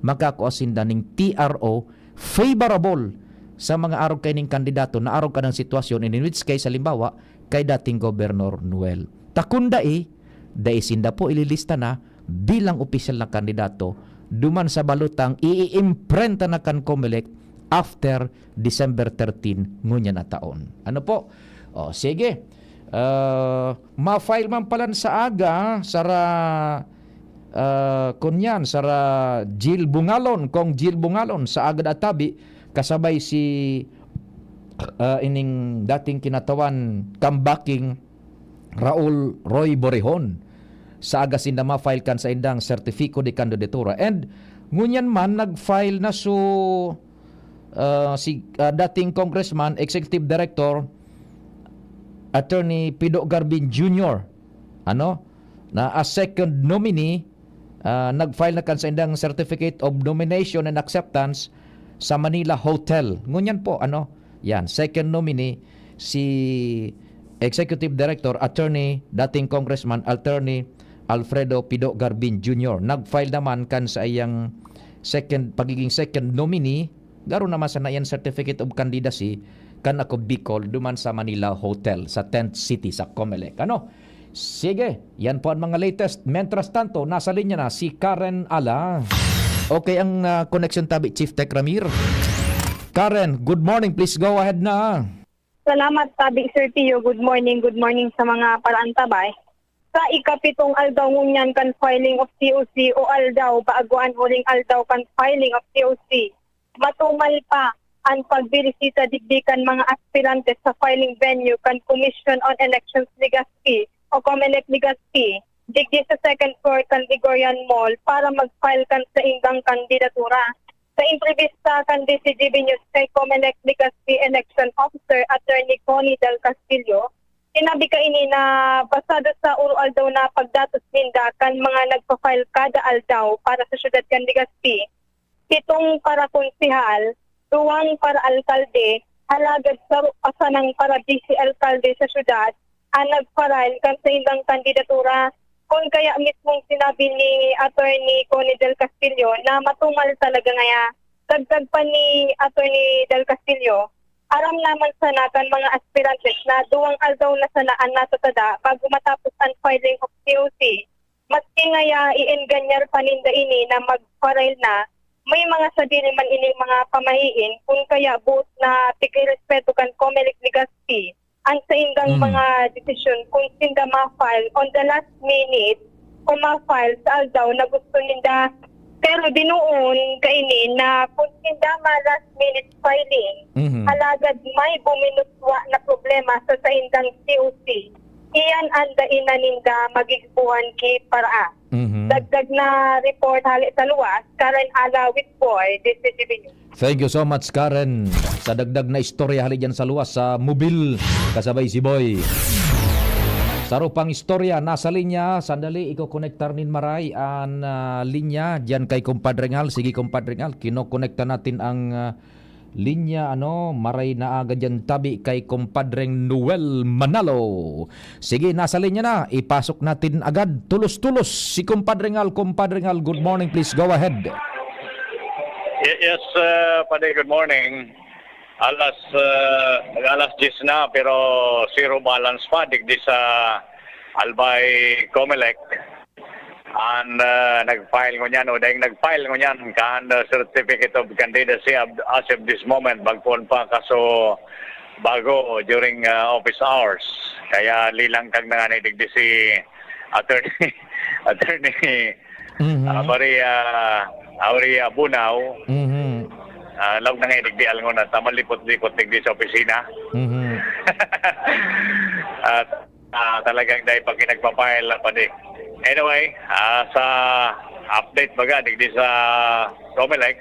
makakua sinda ning T R O favorable sa mga arog kaining kandidato na arog kanang sitwasyon, in which case, halimbawa, kay dating Gobernador Noel. Ta kun dai, dai sinda po ililista na bilang opisyal na kandidato duman sa balotang iiimprenta na kan Comelec after December thirteen ngunyan na taon. Ano po? O, sige. Ah, ma-file man palan sa aga, sara, ah, kunyan, sara Jill Bungalon, Kong Jill Bungalon, sa aga da tabi, kasabay si, ah, ining dating kinatawan, Kambaking Raul Roy Borrejon. Sa aga sinda ma-file kan saindang sertifiko de kandidatura. And ngunyan man, nag-file na so, ah, si, ah, dating Congressman, Executive Director, Attorney Pido Garbin Junior, ano, na as second nominee, ah, nag-file na kan saindang Certificate of Nomination and Acceptance sa Manila Hotel. Ngunyan po, ano, yan, second nominee, si Executive Director, Attorney, dating Congressman, Attorney Alfredo Pido Garbin Junior. Nag-file naman kan sa iyang second, pagiging second nominee, garo naman sana iyan Certificate of Candidacy, kan Ako Bicol, duman sa Manila Hotel, sa Tent City, sa Comelec. Ano? Sige, yan po ang mga latest. Mientras tanto, nasa linya na si Karen Ala. Okay ang, ah, connection tabi, Chief Tech Ramir. Karen, good morning. Please go ahead na. Salamat, tabi, Sir Tio. Good morning, good morning sa mga paraantabay. Sa ikapitong aldaw ngunyan kan filing of C O C o aldaw bago an huling aldaw kan filing of C O C, matumal pa an pagbisita digdi kan mga aspirante sa filing venue kan Commission on Elections Legazpi o Comelec Legazpi, digdi sa second floor kan Ligorian Mall para mag-file kan saindang kandidatura. Sa entrevista kan D Z G B News kay Comelec Legazpi Election Officer Attorney Connie Del Castillo, sinabi kaini na basado sa uro-aldaw na pagdatos ninda kan mga nagpa-file kada aldaw para sa syudad kan Legazpi, pitong para konsehal, duwang para alkalde, alagad saro pa sanang para vice alkalde sa syudad, an nag-file kan saindang kandidatura. Kun kaya mismong sinabi ni Attorney Connie Del Castillo na matumal talaga ngaya. Dagdag pa ni Attorney Del Castillo, aram naman sana kan mga aspirantes na duwang aldaw na sana an natatada bago matapos an filing of C O C. Maski ngaya ienganyar pa ninda ini na mag-file na, may mga sadiri man ining mga pamahiin kun kaya boot na tigrespeto kan Comelec Legazpi an saindang Mm. mga desisyon kun sinda ma-file on the last minute o ma-file sa aldaw na gusto ninda. Pero dinoon kaini na kun sinda ma-last minute filing, Mhm. alagad may buminutwa na problema sa saindang C O C, iyan an dai na ninda magigbuhan ki para. Mhm. Dagdag na report hali sa luwas, Karen Ala with Boy, D Z G B News. Thank you so much, Karen, sa dagdag na istorya hali dyan sa luwas sa Mobil, kasabay si Boy. Saro pang istorya, nasa linya, sandali, iko-konektar nin maray an, ah, linya dyan kay Compadre Ngal. Sige, Compadre Ngal, kinokonekta natin ang, ah, linya, ano, maray na aga dyan tabi kay Compadreng Noel Manalo. Sige, nasa linya na. Ipasok natin agad. Tulos-tulos si Compadre Ngal. Compadre Ngal, good morning. Please go ahead. Ye-, yes, uh, Pade, good morning. Alas, uh, alas diyes na, pero zero balance pa digdi sa Albay Comelec. And, uh, nag-file ngunyan, o dahil nag-file ngunyan, kan, uh, certificate of candidacy ab-, as of this moment, bagpoon pa kaso bago during, uh, office hours. Kaya lilangkag na nga ni digdi si Attorney, Attorney, Mhm. Ah, Maria, Aurea Bunao. Mhm. Ah, laog na nga digdi alngon na ta malipot-lipot digdi sa opisina. Mhm. At, ah, talagang dai pa kinagpa-file na pa di. Anyway, ah, sa update baga digdi sa Comelec,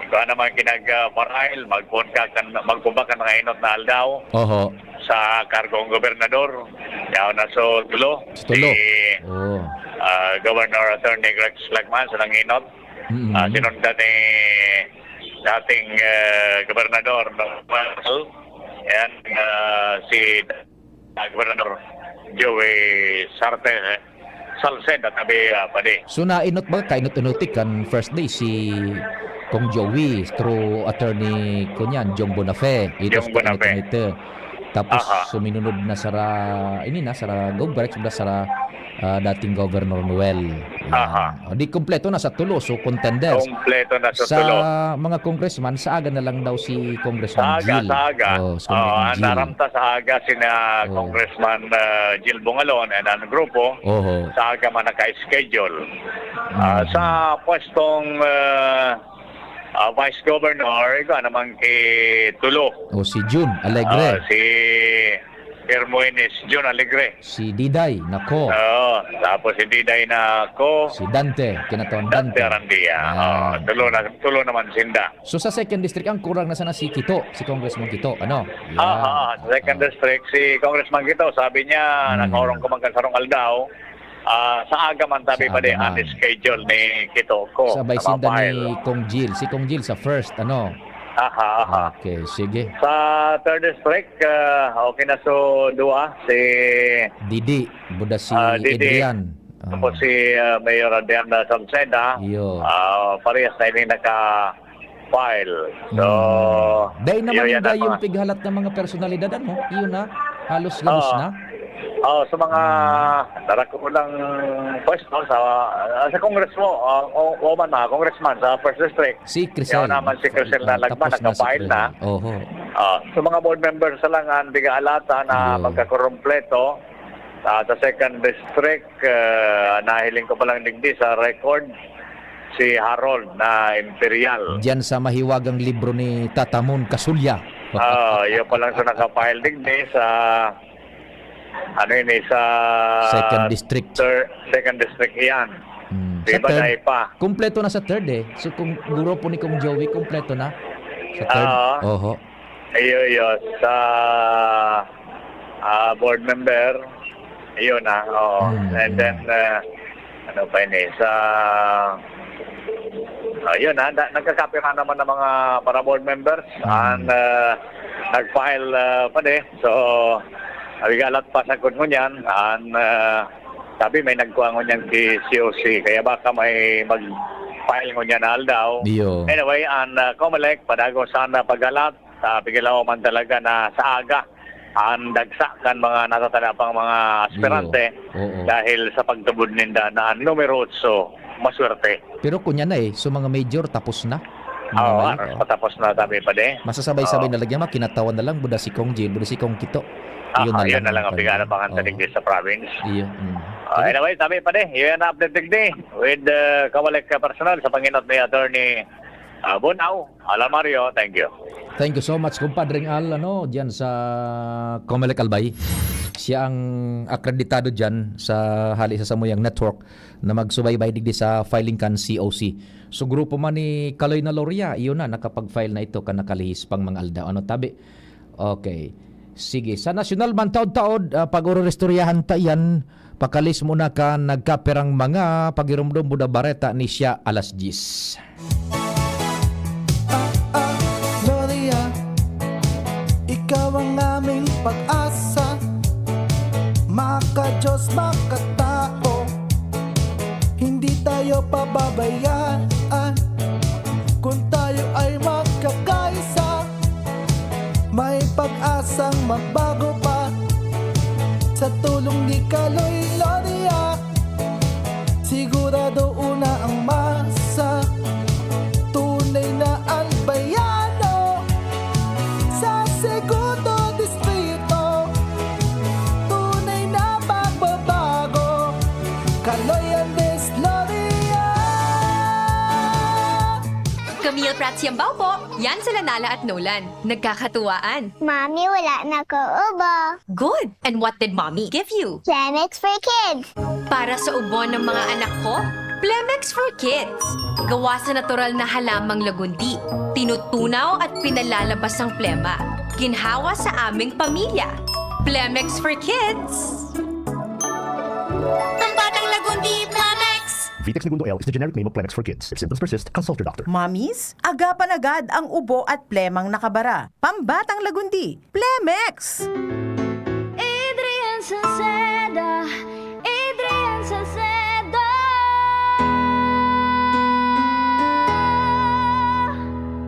ikaw naman kinag, ah, pa-file, magpon ka kan, magpon ba kan mga inot na aldaw Oho. sa kargong gobernador. Yaw na so tulo. Sa tulo. Si, Oh. ah, Governor Attorney Rex Lagman sa nanginot. Mm-mm. Ah, sinundan ni dating, ah, gobernador, no? Yan, ah, si, ah, Gobernador Joey Sarte, eh, Salceda, tabi, ah, padi. So, nainot ba, kainot-inutik kan first day si Kong Joey through attorney ko niyan, Jong Bonafe. Ito Jong sa Bonafe. Attorney. Tapos, Aha. suminunod na sara, ini na, sara Gov Rex, sara, ah, dating Governor Noel. Yan. Aha. O, di kompleto na sa tulo, so contenders. Kompleto na sa Sa tulo. mga congressman, sa aga na lang daw si Congressman Sa aga, Gil. sa aga. Oh, si Oo, Congressman ang Gil. naramta sa aga sina Oh. Congressman, ah, Gil Bungalon and ang grupo. Oho. Sa aga man naka-schedule. Ah, Mm. sa pwestong, ah, ah, Vice Governor, ikaw naman kay Tulo. O, si Jun Alegre. Ah, si Hermoines Jun Alegre. Si Diday, nako. Oo, tapos si Diday, nako. Si Dante, kinatawan Dante Dante. Arandia. Yan. Oo, tulo na, tulo naman sinda. So, sa second district, ang kurang na sana si Kito, si Congressman Kito, ano? Yan. Ah, ah, sa second Ah. district, si Congressman Kito, sabi niya, Hmm. nakaurong ko man kan sarong aldaw, ah, sa aga man, tabi Sa pa di aga ang man. schedule ni Kito ko Sabay na sinda ni ma-file. Kong Jil. Si Kong Jil sa first, ano? Aha, aha. Okay, sige. Sa third district, ah, okay na so duwa, si Didi, buda si Ah, Didi. Adrian. Ah. Tapos si, ah, Mayor Adrian na Salceda, Iyo. ah, parehas na ini naka-file. So, Hmm. Dahil naman iyo yung yan ang dahil yung mga pighalat ng mga personalidad, ano? Iyo na, halos gabos Oo. na. Oo, sa mga Hmm. darakulang pwesto sa, ah, sa Congress mo, ah, o, o man, ah, congressman sa first district. Si Crisel. Yaw naman si Crisel Sa, na Lagman, tapos na si naka-file na. Crisel. Oho. Ah, sa mga board members sa lang, ang biga alata na Iyo. magkakurumpleto, ah, sa second district, ah, nahiling ko pa lang digdi sa record, si Harold na Imperial. Diyan sa mahiwagang libro ni Tata Mon Kasulya. Ah, iyo pa lang sa naka-file digdi sa, ano yun eh, sa Second district. thir-, second district yan. Hmm. Di Sa ba third, dahil pa? Kumpleto na sa third eh. So, kung grupo ni Kong Joey, kumpleto na sa third? Oo. Oho. Iyo, iyo. Sa, ah, board member, yun ah. Oo. Hmm, And hmm. then, ah, ano pa yun eh, sa, ah, yun ah, na, nagkakapira naman ng mga para board members. Hmm. And, ah, nag-file, ah, pa din. So, nabigalat pa sa ngunyan. And, ah, sabi may nagkuha ngunyan si C O C. Kaya baka may mag-file ngunyan na aldaw. Iyo. Anyway, ang, ah, Comelec, padago sana paghalat. Sa pigilaw man talaga na sa aga, ang dagsa kan mga natatada pang mga aspirante Iyo. Oo. dahil sa pagtubod ninda na numero otso, maswerte. Pero kunya na eh, so mga major, tapos na. Mga Oo, mayor, aros oo. patapos na, sabi pa di. Masasabay-sabay Oo. na lang yan, makinatawan na lang, buda si Kong Jil, buda si Kong Kito. Ah, Yun na yun lang na lang ang ang pwede. piganabangan sa Oo. digdi sa province. Iyo, mm. Ah, Sige. anyway, sabi pa di, yun ang update digdi with, uh, Comelec personnel sa panginot ni Attorney, ah, Bonao. Alan Mario, thank you. Thank you so much, Compadre Al, ano, diyan sa Comelec Albay. Siya ang akreditado diyan sa hali sa samuyang network na magsubaybay digdi sa filing kan C O C. So, grupo man ni Kaloy na Loria, iyon na, nakapag-file na ito kan nakalihis pang mga aldaw. Ano, tabi? Okay. Sige. Sa nasyonal man, taod-taod, ah, pag-ururistoryahan ta iyan, pakalis muna kan nagkapirang mga pagirumdom buda bareta ni siya alas diyes. Ah, ah, Gloria, ikaw ang aming pag-asa. Maka-Diyos, makatao, hindi tayo pababayaan. Kung tayo ay magkakaisa, may pag-asang magbago pa. Sa tulong ni Kaloy Loria, sigurado una ang masa. Tunay na Albaiano sa Segundo Distrito. Tunay na pagbabago. Kaloy Andres Loria. Siyambaw po! Yan sila Nala at Nolan. Nagkakatuwaan. Mami, wala na ko ubo. Good! And what did Mommy give you? Plemex for Kids. Para sa ubo ng mga anak ko, Plemex for Kids. Gawa sa natural na halamang lagundi. Tinutunaw at pinalalabas ang plema. Ginhawa sa aming pamilya. Plemex for Kids. Ang batang lagundi, Plemex! Vitex Negundo L is the generic name of Plemex for Kids. If symptoms persist, consult your doctor. Mommies, agapan agad ang ubo at plemang nakabara. Pambatang lagundi, Plemex! Adrian Salceda, Adrian Salceda.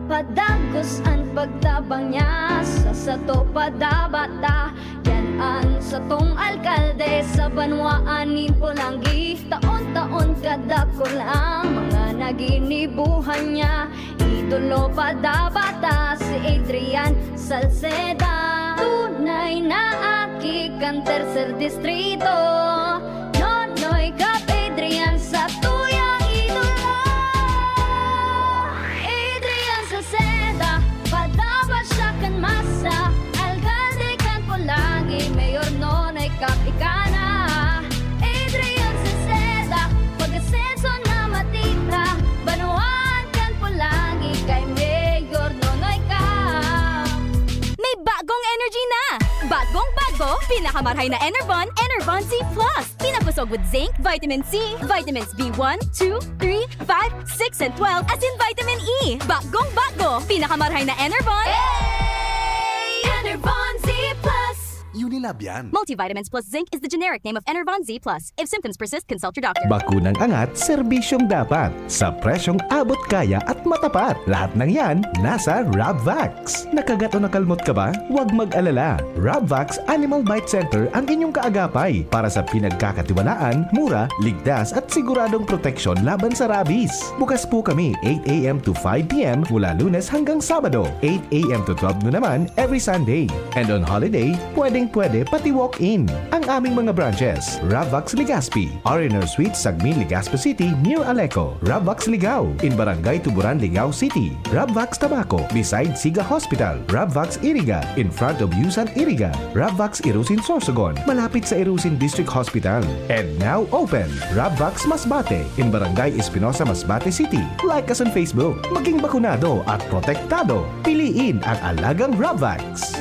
Padagos an pagtabang niya, sa sato padabata. Yan an satong alkalde sa banwaan nin Polangui. Taon-taon kadakul ang mga naginibuhan niya. Idolo padabata si Adrian Salceda. Tunay na aki kan tercer distrito. Nonoy Cap Adrian sa tuyang idolo. Adrian Salceda, padabata siya kan masa. Alkalde kan Polangui, Mayor Nonoy Cap ika na. Adrian Salceda, pag-asenso na matira. Banwaan kan Polangui kay Mayor Nonoy Cap. May bagong energy na! Bagong bago, pinakamarhay na Enervon, Enervon Z plus. Pinabusog with zinc, vitamin C, vitamins B one, two, three, five, six, and twelve, asin vitamin E. Bagong bago, pinakamarhay na Enervon. Enervon Z plus. Unilab yan. Multivitamins plus zinc is the generic name of Enervon Z plus. If symptoms persist, consult your doctor. Bakunang angat, serbisyong dapat. Sa presyong abot kaya at matapat. Lahat ng yan, nasa Rabvax. Nakagat o nakalmot ka ba? Huwag mag-alala. Rabvax Animal Bite Center ang inyong kaagapay para sa pinagkakatiwalaan, mura, ligtas at siguradong proteksyon laban sa rabies. Bukas po kami eight a m to five p m mula Lunes hanggang Sabado, eight a m to twelve noon naman every Sunday. And on holiday, pwedeng-pwede pati walk-in. Ang aming mga branches, Rabvax Legazpi, R and R Suite, Sagmin, Legazpi City, near Aleco, Rabvax Ligao, in Barangay Tuburan, Ligao City, Rabvax Tabaco, beside Siga Hospital, Rabvax Iriga, in front of Yusan Iriga, Rabvax Irusin Sorsogon, malapit sa Irusin District Hospital. And now open, Rabvax Masbate, in Barangay Espinosa, Masbate City. Like us on Facebook. Maging bakunado at protektado. Piliin ang alagang Rabvax.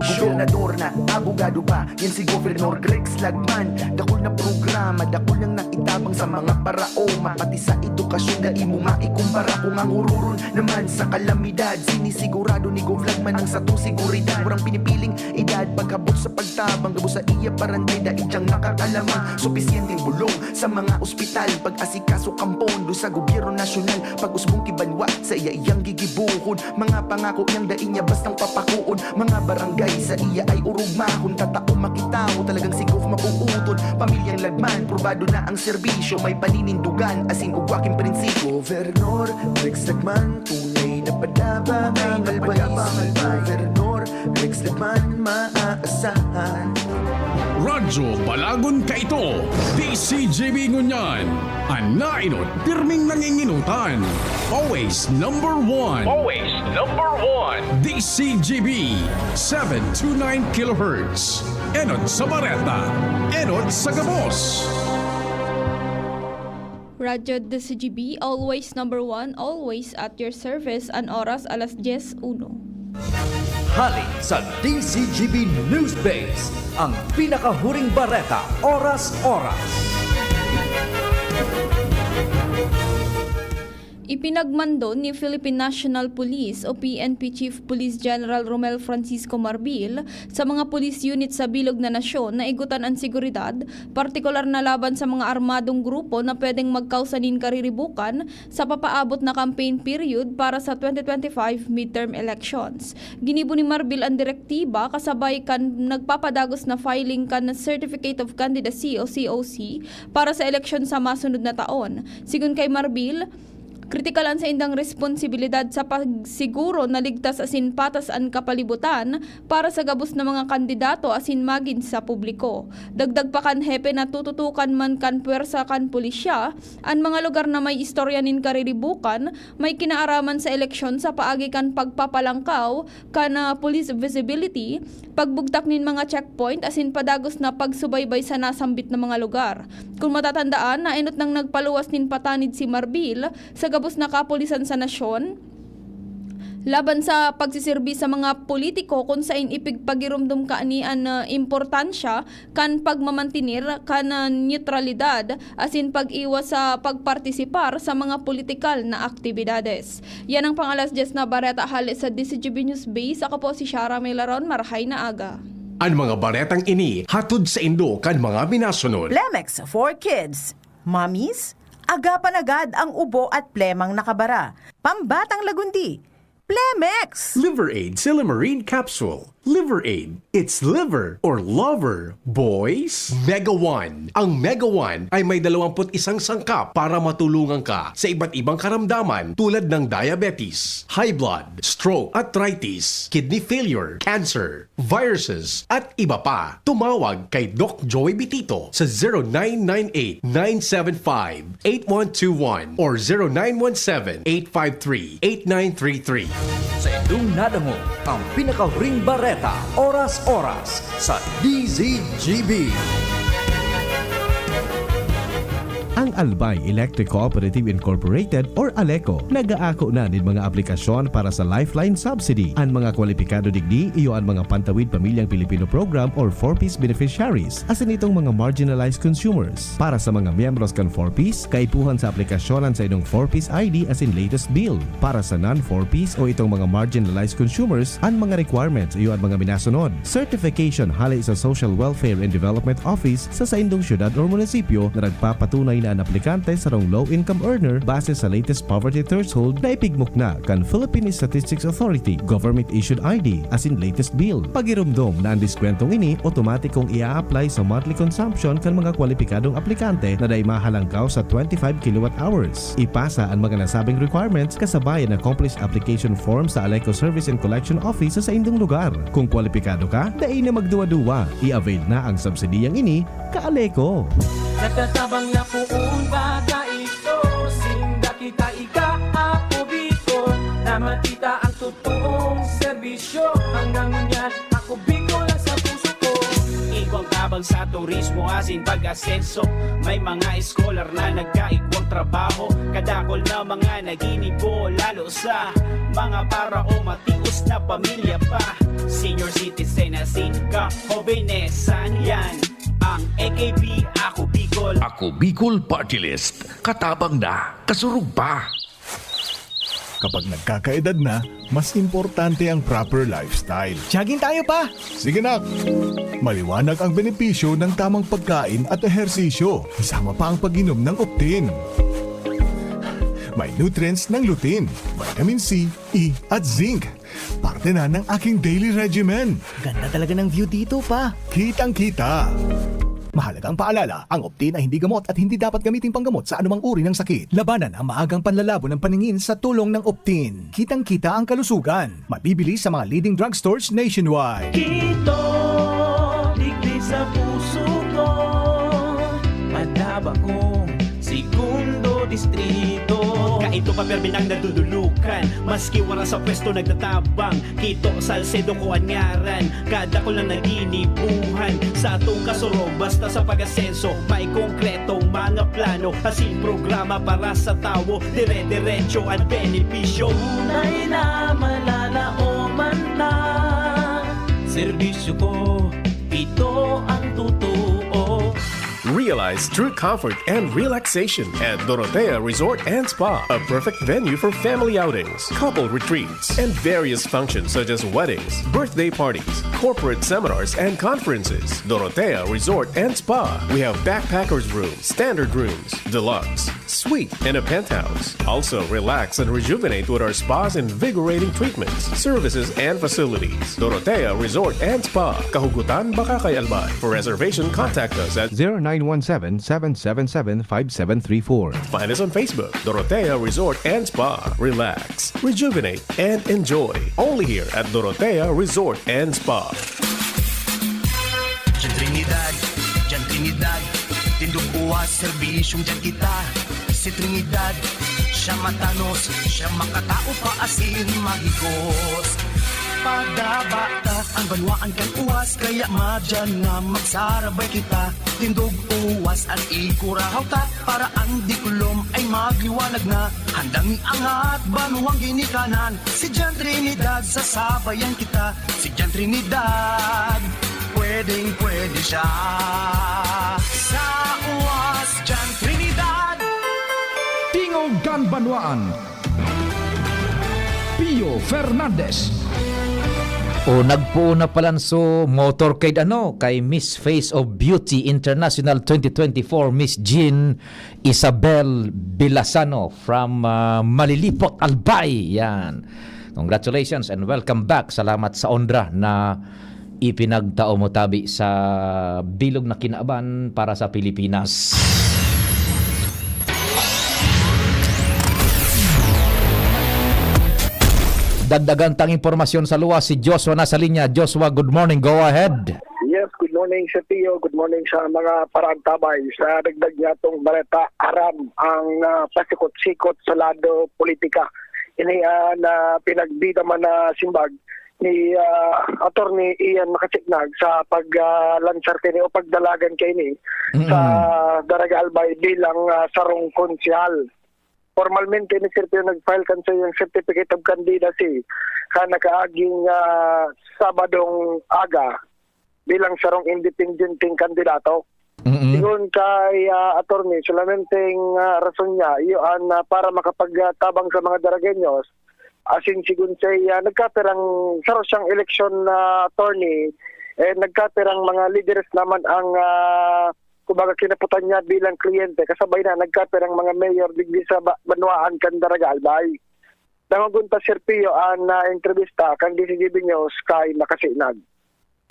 Gobernador na, abogado pa, yan si Governor Greg Slagman. Dakul na programa, dakul niyang naitabang sa mga paraoma, pati sa edukasyon, dai mo maikumpara. Kung ang hururon naman sa kalamidad, sinisigurado ni Gov Lagman ang satong seguridad. Murang pinipiling edad, pag-abot sa pagtabang, gabos sa iya paranday, dai siyang makakalamang. Supisyenteng bulong sa mga ospital, pag-asikaso kan pondo sa gobyerno nasyonal, pag-usbong ki banwa, sa iya iyang gigibohon. Mga pangako niyang dai niya bastang papakoon. Mga barangay sa iya ay orog mahon, tatao makitawo, talagang si Gov mabuoton. Pamilyang Lagman, probado na ang serbisyo, may paninindugan, asin ugwa king prinsipyo. Gobernador Rex Lagman, tunay na padaba ang albanisi. Gobernador Rex Lagman, maaasahan. Radyo Balagon kaito, D C G B ngunyan. An naenot, pirming nanginginutan. Always number one. Always number one. D C G B, seven two nine kilohertz. Enot sa bareta, enot sa gabos. Radyo D C G B, always number one, always at your service. An oras, alas dyes uno. Hale sa D C G B News Base, ang pinakahuring bareta, oras-oras. Ipinagmando ni Philippine National Police o P N P Chief Police General Romel Francisco Marbil sa mga police unit sa bilog na nasyon na igutan an seguridad, partikular na laban sa mga armadong grupo na pwedeng magkausa nin kariribukan sa papaabot na campaign period para sa twenty twenty-five midterm elections. Ginibo ni Marbil an direktiba kasabay kan nagpapadagos na filing kan Certificate of Candidacy o C O C para sa eleksyon sa masunod na taon. Sigon kay Marbil, Kritikal an saindang responsibilidad sa pagsiguro na ligtas asin patas an kapalibutan para sa gabos na mga kandidato asin magin sa publiko. Dagdag pa kan hepe na tututukan man kan pwersa kan pulisya an mga lugar na may istorya nin kariribukan, may kinaaraman sa eleksyon sa paagi kan pagpapalangkaw kan, ah, police visibility, pagbugtak nin mga checkpoint asin padagos na pagsubaybay sa nasambit na mga lugar. Kun matatandaan, naenot nang nagpaluwas nin patanid si Marbil sa gabos na kapulisan sa nasyon laban sa pagsiserbi sa mga politiko kun saen ipigpagiromdom kaini an, ah, importansya kan pagmamantener kan, ah, neutralidad asin pag-iwas sa pagpartisipar sa mga politikal na aktibidades. Yan ang pang-alas dyes na bareta hale sa D Z G B News Base. Ako po si Shara Milaron. Marahay na aga. An mga baretang ini hatod saindo kan mga minasunod. Plemex for Kids. Mommies, agapan agad ang ubo at plemang nakabara. Pambatang lagundi. Plemex! Liver Aid Silymarin Capsule. Liver Aid. It's liver or lover, boys. Mega One. Ang Mega One ay may dalawampu't isang sangkap para matulungan ka sa iba't ibang karamdaman tulad ng diabetes, high blood, stroke, arthritis, kidney failure, cancer, viruses, at iba pa. Tumawag kay Doc Joey Bitito sa zero nine nine eight, nine seven five, eight one two one or zero nine one seven, eight five three, eight nine three three. Sa indong nadangog ang pinakahuring bareta, oras-oras, sa D Z G B. Ang Albay Electric Cooperative Incorporated or ALECO nag-aako na nin mga aplikasyon para sa Lifeline Subsidy. An mga kwalipikado digdi iyo an mga Pantawid Pamilyang Pilipino Program or four Ps beneficiaries, asin itong mga marginalized consumers. Para sa mga miyembros kan four Ps, kaipuhan sa aplikasyon an saindong four Ps I D asin latest bill. Para sa non-four Ps o itong mga marginalized consumers, an mga requirements iyo an mga minasunod. Certification hale sa Social Welfare and Development Office sa saindong syudad or munisipyo na nagpapatunay na an aplikante sarong low-income earner base sa latest poverty threshold na ipigmukna kan Philippine Statistics Authority, government-issued I D, asin latest bill. Pagiromdom na an diskwentong ini otomatikong i-a-apply sa monthly consumption kan mga kwalipikadong aplikante na dai mahalangkaw sa twenty-five kilowatt hours. Ipasa an mga nasabing requirements kasabay an accomplished application form sa ALECO Service and Collection Office sa saindong lugar. Kung kwalipikado ka, dai na magduwa-duwa. I-avail na ang subsidiyang ini, ka-ALECO. Nagtatabang na poon baga ito, sinda kita ika, Ako Bicol, na makita ang totoong serbisyo. Hanggang ngunyan, Ako Bicol ang sa puso ko. Igwang tabang sa turismo asin pag-asenso. May mga scholar na nagkaigwang trabaho. Kadakol na mga naginibo, lalo sa mga para o matios na pamilya pa. Senior citizen asin kahobenesan, yan ang A K B Ako Bicol. Ako Bicol Party List. Katabang na, kasurog pa. Kapag nagkakaedad na, mas importante ang proper lifestyle. Jogging tayo, pa! Sige, nak! Maliwanag ang benepisyo ng tamang pagkain at ehersisyo, kasama pa ang pag-inom ng Optin. May nutrients ng lutein, vitamin C, E, at zinc. Parte na ng aking daily regimen. Ganda talaga ng view dito, pa. Kitang-kita. Mahalagang paalala, ang Optin ay hindi gamot at hindi dapat gamiting panggamot sa anumang uri ng sakit. Labanan ang maagang panlalabo ng paningin sa tulong ng Optin. Kitang-kita ang kalusugan. Mabibili sa mga leading drugstores nationwide. Kito, digdi sa puso ko, madaba kong segundo distrito. Kaito pa permi nang nadudulukan, maski wala sa pwesto nagtatabang. Kito, Salcedo ko an ngaran, kadakol na naginibuhan. Sa atong kasurog, basta sa pag-asenso, may konkretong mga plano, asin programa para sa tawo, dire-diretso an benepisyo. Tunay na malalaoman ta, serbisyo ko, ito ang totoo. Realize true comfort and relaxation at Dorotea Resort and Spa, a perfect venue for family outings, couple retreats, and various functions such as weddings, birthday parties, corporate seminars, and conferences. Dorotea Resort and Spa. We have backpackers room, standard rooms, deluxe, Suite and a penthouse. Also, relax and rejuvenate with our spa's invigorating treatments, services, and facilities. Dorotea Resort and Spa, Kahugutan, Bacacay, Albay. For reservation, contact us at zero nine one seven, seven seven seven, five seven three four. Find us on Facebook, Dorotea Resort and Spa. Relax, rejuvenate, and enjoy. Only here at Dorotea Resort and Spa. Diyan Trinidad, diyan Trinidad. Tindog uwas, serbisyong diyan kita. Si Trinidad, siya matanos, siya makatao pa asin mahigos. Padaba ta ang banwaan kan uwas, kaya madyan nga magsarabay kita. Tindog uwas an ikurahaw ta, para an diklom ay magliwanag na. Handang iangat banwang ginikanan, si Jan Trinidad, sasabayan kita. Si Jan Trinidad, pwedeng pwede siya. Sa uwas, Jan Trinidad. Tingog kan Banwaan, Pio Fernandez. O, nagpoon na palan so motorcade, ano, kay Miss Face of Beauty International twenty twenty-four, Miss Jean Isabel Bilasano from, ah, Malilipot, Albay. Yan. Congratulations and welcome back. Salamat sa onra na ipinagtao mo tabi sa bilog na kinaban para sa Pilipinas. Dagdagan tang impormasyon sa luwas, si Joshua nasa linya. Joshua, good morning. Go ahead. Yes, good morning, Sir Pio. Good morning sa mga paraantabay. Sa dagdag niya itong baleta, aram ang ah, pasikot-sikot sa lado politika. Ini ah, na pinagbida man na simbag ni ah, Attorney Ian Makasignag sa pag-lansar kini o pagdalagan kini Mm. sa Daraga Albay bilang ah, sarong konsehal. Formalmente ni Sir Pio nag-file kan sa iyang certificate of candidacy kan nakaaging ah, Sabadong aga bilang sarong independenteng kandidato. Mm-mm. Sigon kay ah, attorney, solamenteng ah, rason niya, iyo an ah, para makapagtabang sa mga Daragueños. Asin sigon sa iya, nagkapirang saro siyang eleksyon na attorney, eh, nagkapirang mga lideres naman ang ah, kumbaga kinaputan niya bilang kliyente, kasabay na nagkapirang mga mayor digdi sa ba- banwaan kan Daraga Albay. Dangogon ta, Sir Pio, an ah, entrevista kan D C G B News kay Makasinag.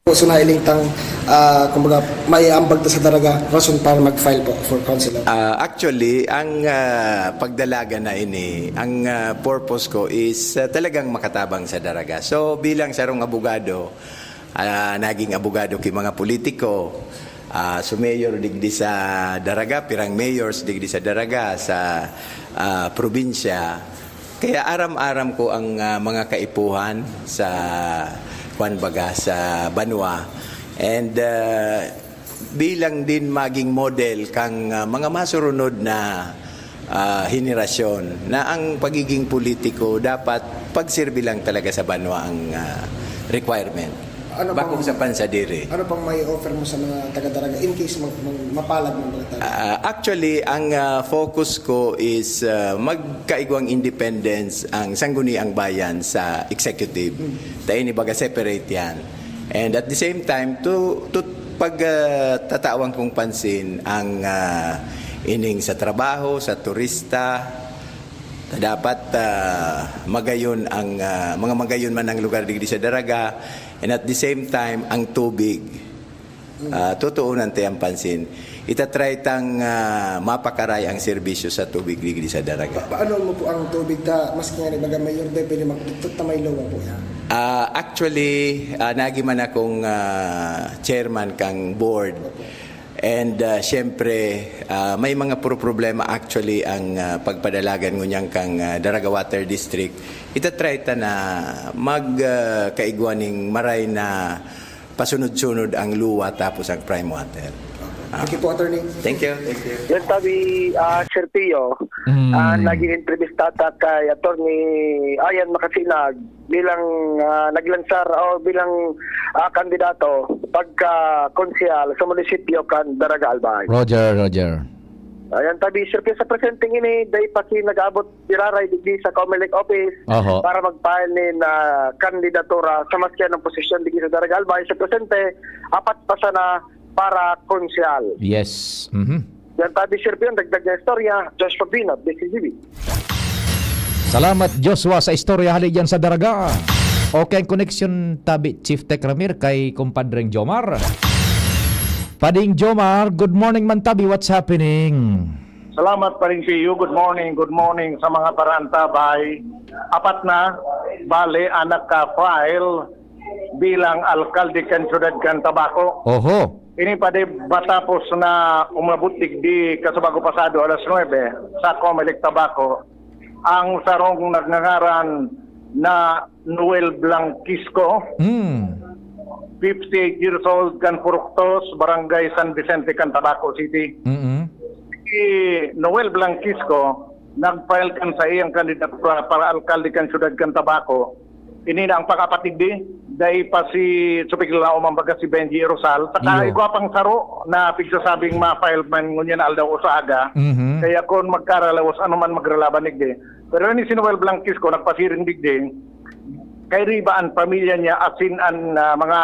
So nailing tang ah, kumbaga may ambag ta sa Daraga rason para mag-file po for council. Ah, actually, ang ah, pagdalagan na ini, ang ah, purpose ko is ah, talagang makatabang sa Daraga. So bilang sarong abogado, ah, naging abogado ki mga politiko, ah, so mayor digdi sa Daraga, pirang mayors digdi sa Daraga, sa ah, probinsya. Kaya aram-aram ko ang ah, mga kaipuhan sa, kwan baga, sa banwa. And ah, bilang din maging model kang ah, mga masurunod na ah, henerasyon, na ang pagiging politiko dapat pagsirbi lang talaga sa banwa ang ah, requirement. Ano Bako bang- sa pansadiri. Ano pang may offer mo sa mga taga-Daraga in case mag, mag, mapalag man mga taga? Ah, actually, ang ah, focus ko is ah, magkaigwang independence ang Sangguniang Bayan sa executive. Tayo ni baga separate yan. And at the same time, to, to pagtatawang kong pansin ang ah, ining sa trabaho, sa turista, dapat ah, magayon ang ah, mga magayon man ang lugar digdi sa Daraga, and at the same time ang tubig. Ah, tutuunan ti ang pansin. Itatry tang ah, mapakaray ang serbisyo sa tubig digdi sa Daraga. Paano mo po ang tubig ta maski nga ni baga mayor day pwede magduktot ta may lowa po yan? Ah, actually, ah, nagi man akong ah, chairman kang board. And ah, siyempre, ah, may mga puro problema actually ang ah, pagpadalagan ngunyan kang ah, Daraga Water District. Itatry ta na mag ah, kaigwa ning maray na pasunod-sunod ang luwa tapos ang prime water. Ah, Thank you po, attorney. Thank you. Thank you. Yan tabi, ah, Sir Pio, Mm. ah, naging entrevistata kay Attorney Ian Makasinag bilang ah, naglansar o bilang ah, kandidato pagka konsehal sa munisipyo kan Daraga Albay. Roger, Roger. Ayan tabi, Sir Pio, sa presenteng ini, dai pa si nag-abot diraray digdi sa Comelec office Oho. para mag-file nin ah, kandidatura sa maski anong posisyon digdi sa Daraga Albay. Sa presente, apat pa sana para konsehal. Yes. Mhm. Kan Tabi Sirpion, dagdag na istorya, Joshua Binot, D C G B. Salamat, Joshua, sa istorya hali dyan sa Daraga. Okay ang connection, Tabi Chief Tech Ramir, kay kumpadreng Jomar. Pading Jomar, good morning man, Tabi. What's happening? Salamat, Paring Pio. Good morning, good morning sa mga parantabay. Apat na, bale, ang naka-file bilang alkalde kan siyudad kan Tabaco. Oho. Ini pa di ba tapos na umabot digdi kasubago pasado alas nuebe sa Comelec Tabaco ang sarong nagngangaran na Noel Blanquisco, Hmm. fifty-eight years old, kan Puruktos, Barangay San Vicente, kan Tabaco City. Mm-mm. Si Noel Blanquisco nag-file kan sa iyang kandidatura para alkalde kan siyudad kan Tabaco. Ini na ang pang-apat digdi, dai pa si Supig Lalaom, ang baga si Benji Rosal. Saka Iyo. igwa pang saro na pigsasabing ma-file man ngunyan aldaw o sa aga. Mhm. Kaya kun magkaralawas, ano man magralaban digdi. Pero ini si Noel Blanquisco, nagpasiring digdi, kay riba an pamilya niya, asin an, ah, mga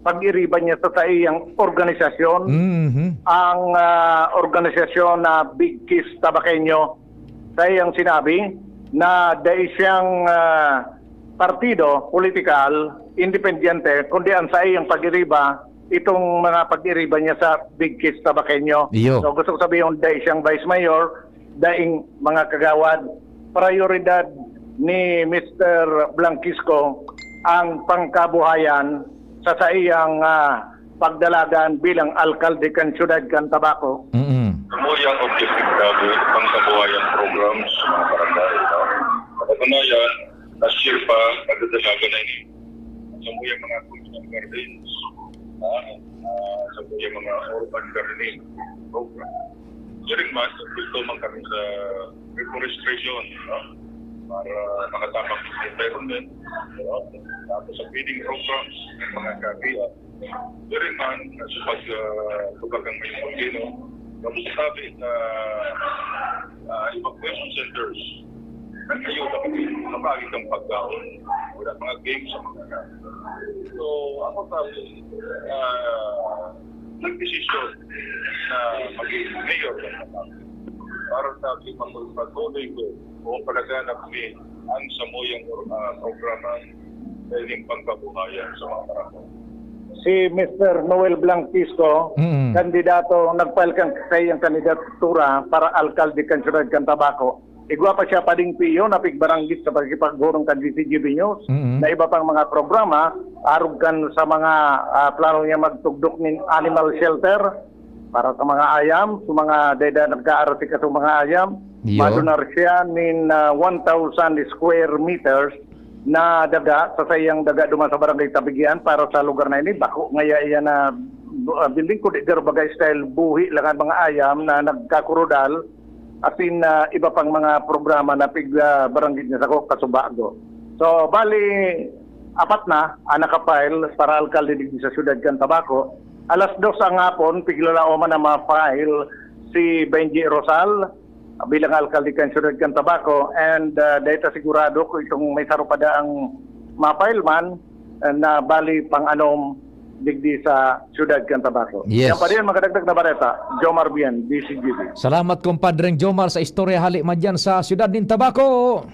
pag-iriba niya sa saiyang organisasyon, Mhm. ang, ah, organisasyon na Big Kiss Tabaqueño, sa iyang sinabi na dai siyang, ah, partido, politikal, independyente, kundi ang saiyang pag-iriba, itong mga pag-iriba niya sa Big Kiss Tabaqueño. Iyo. So, gusto ko sabihin, dai siyang vice mayor, daing mga kagawad, prayoridad ni Mister Blanquisco ang pangkabuhayan sa saiyang, ah, pagdalagan bilang alkalde kan siyudad kan Tabaco. Mm-mm. Samuyang objective grabe, pangkabuhayan programs sa mga barangay, no? Sa katunayan, last year pa, nagdadalagan na ini. Samuyang mga communal gardens, ah, ah, samuyang mga urban gardening program. During month, dito man kami sa reforestation, no? Para makatabang sa environment, no? Tapos sa feeding programs ng mga kabiya. During month, sa pag, ah, lubak ang may Pangino, tapos sabi na, ah, evacuation centers, nagtayo na kami, mabagay kang pagkaon, wala mga games sa mga So, ako sabi, ah, nagdesisyon na maging mayor na naman. Para sa aking pag-, patuloy ko o palaganap ni ang samuyang, ah, programa sa ining pangkabuhayan sa mga barangay. Si Mister Noel Blanquisco, Mm. kandidato, nag-file kan sa iyang kandidatura para alkalde kan siyudad kan Tabaco. Igwa pa siya pading piyo na pigbaranggit sa pakikipaghurong kan D C G B News Mm. na iba pang mga programa, arog kan sa mga, ah, plano niya magtugdok nin animal shelter para sa mga ayam, sa mga dayda nagkaarasikaso mga ayam. Iyo. Madonar siya nin, ah, one thousand square meters na daga sa saiyang daga duman sa Barangay Tabigian para sa lugar na ini. Bako ngaya iyan na, ah, building, kundi garo baga style buhi lang ang mga ayam na nagkakurudal. Asin, ah, iba pang mga programa na pig, ah, baranggit niya sako, kasubago. So, bali, apat na ang naka-file para alkalde digdi sa siyudad kan Tabaco. Alas dos ang hapon, piglalaoman na ma-file si Benji Rosal bilang alkalde kan siyudad kan Tabaco. And, ah, dahil ta sigurado kung itong may saro pa daang ma-file man, ah, na bali pang-anom digdi sa siyudad kan Tabaco. Yes. Yan pa rin, makadagdag na bareta, Jomar Bien, D C G B. Salamat, kumpadreng Jomar, sa istorya hali madyan sa siyudad nin Tabaco.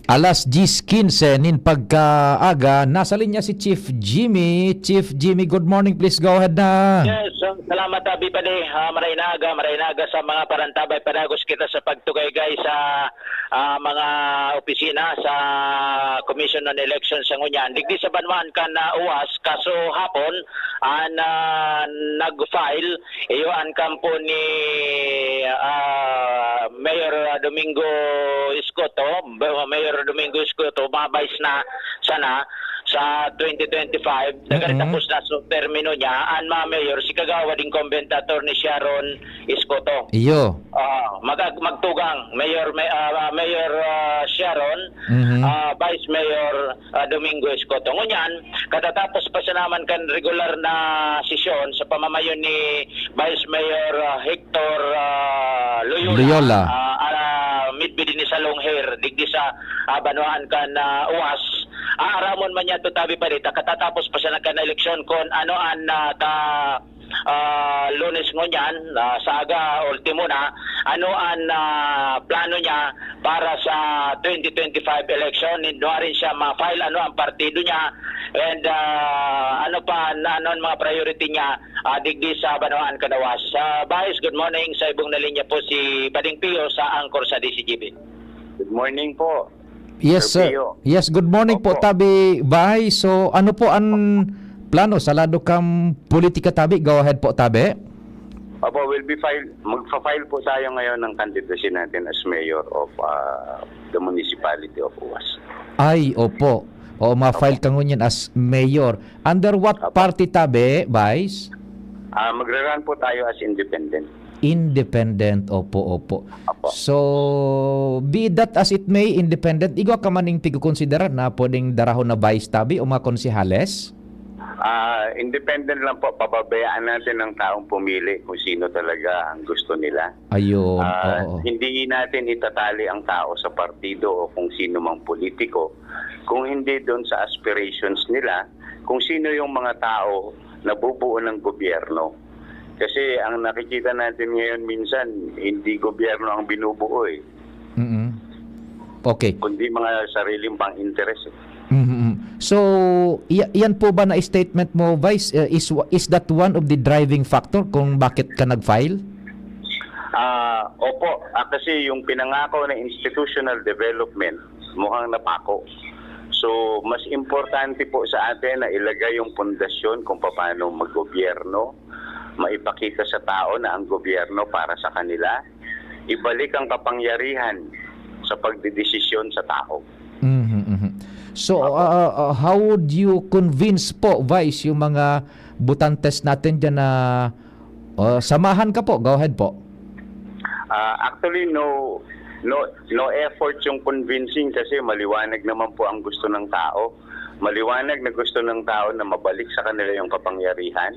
Alas diyes quince nin pagkaaga, nasa linya si Chief Jimmy. Chief Jimmy, good morning. Please go ahead na. Yes, salamat, Abi Padi. Ah, maray na aga, maray na aga sa mga parantabay. Padagos kita sa pagtugaygay sa ah, mga opisina sa Commission on Elections sa ngunyan. Digdi sa banwaan kan, ah, UAS, kaso hapon, an, ah, nag-file, iyo an kampo ni, ah, Mayor Domingo Escoto, Mayor Domingo Escoto, mabais na sana sa twenty twenty-five, Mm-mm. nagkatapos na sa termino niya, an mga mayor, si Kagawad Incumbent Attorney Sharon Escoto. Iyo. Ah, mag-, magtugang, Mayor, May-, ah, Mayor, ah, Sharon, Mhm. ah, Vice Mayor, ah, Domingo Escoto. Ngunyan, katatapos pa siya naman kan regular na sesyon sa pamamayo ni Vice Mayor, ah, Hector, ah, Loyola, Loyola. ah, ah, midbid ni sa Longhair, digdi sa, ah, banwaan kan, ah, UAS, Aaramon man niya to, tabi pa dita, katatapos pa sa nagkan eleksyon, kun ano an, ah, ta, ah, Lunes ngunyan, ah, sa aga, ultimo na, ano an, ah, plano niya para sa twenty twenty-five election. Nindwarin siya ma-file, ano ang partido niya, and, ah, ano pa, na, ano ang mga priority niya, ah, digdi sa Banwaan kan Oas. Ah, Vice, good morning. Sa ibong na linya po si Pading Pio sa Anchor sa D C G B. Good morning po. Yes, Sir sir. Pio. Yes, good morning po, Opo. Tabi Vice. So, ano po ang plano sa lado kang politika, Tabi? Go ahead po, Tabi. Opo, will be file, magfa-file po tayo ngayon ng candidacy natin as mayor of, ah, the municipality of Uwas. Ay, opo. Oo, ma-file Opo. ka ngunyan as mayor. Under what Opo. party, Tabi, Vice? Ah, magra-run po tayo as independent. Independent, opo, opo. Opo. So, be that as it may, independent, igwa ka man ning pigkokonsiderar na pwedeng darahon na vice, Tabi, o mga konsehales? Ah, independent lang po. Pababayaan natin ng taong pumili kung sino talaga ang gusto nila. Ayun, Ah, oo. hindi natin itatali ang tao sa partido o kung sino mang politiko, kung hindi doon sa aspirations nila, kung sino yung mga tao na bubuo ng gobyerno. Kasi ang nakikita natin ngayon minsan, hindi gobyerno ang binubuo eh. Mm. Okay. Kundi mga sariling pang-interes eh. Mhm. So, i-, yan po ba na statement mo, Vice, eh, is, is that one of the driving factor kung bakit ka nag-file? Ah, opo. Ah, kasi yung pinangako na institutional development, mukhang napako. So, mas importante po sa atin na ilagay yung pundasyon kung paano maggobyerno, maipakita sa tao na ang gobyerno para sa kanila, ibalik ang kapangyarihan sa pagdedesisyon sa tao. Mhm, mhm. So, Apo. ah, ah, how would you convince po, Vice, yung mga botantes natin dyan na, ah, samahan ka po? Go ahead po. Ah, actually, no, no, no effort yung convincing kasi maliwanag naman po ang gusto ng tao. Maliwanag na gusto ng tao na mabalik sa kanila yung kapangyarihan.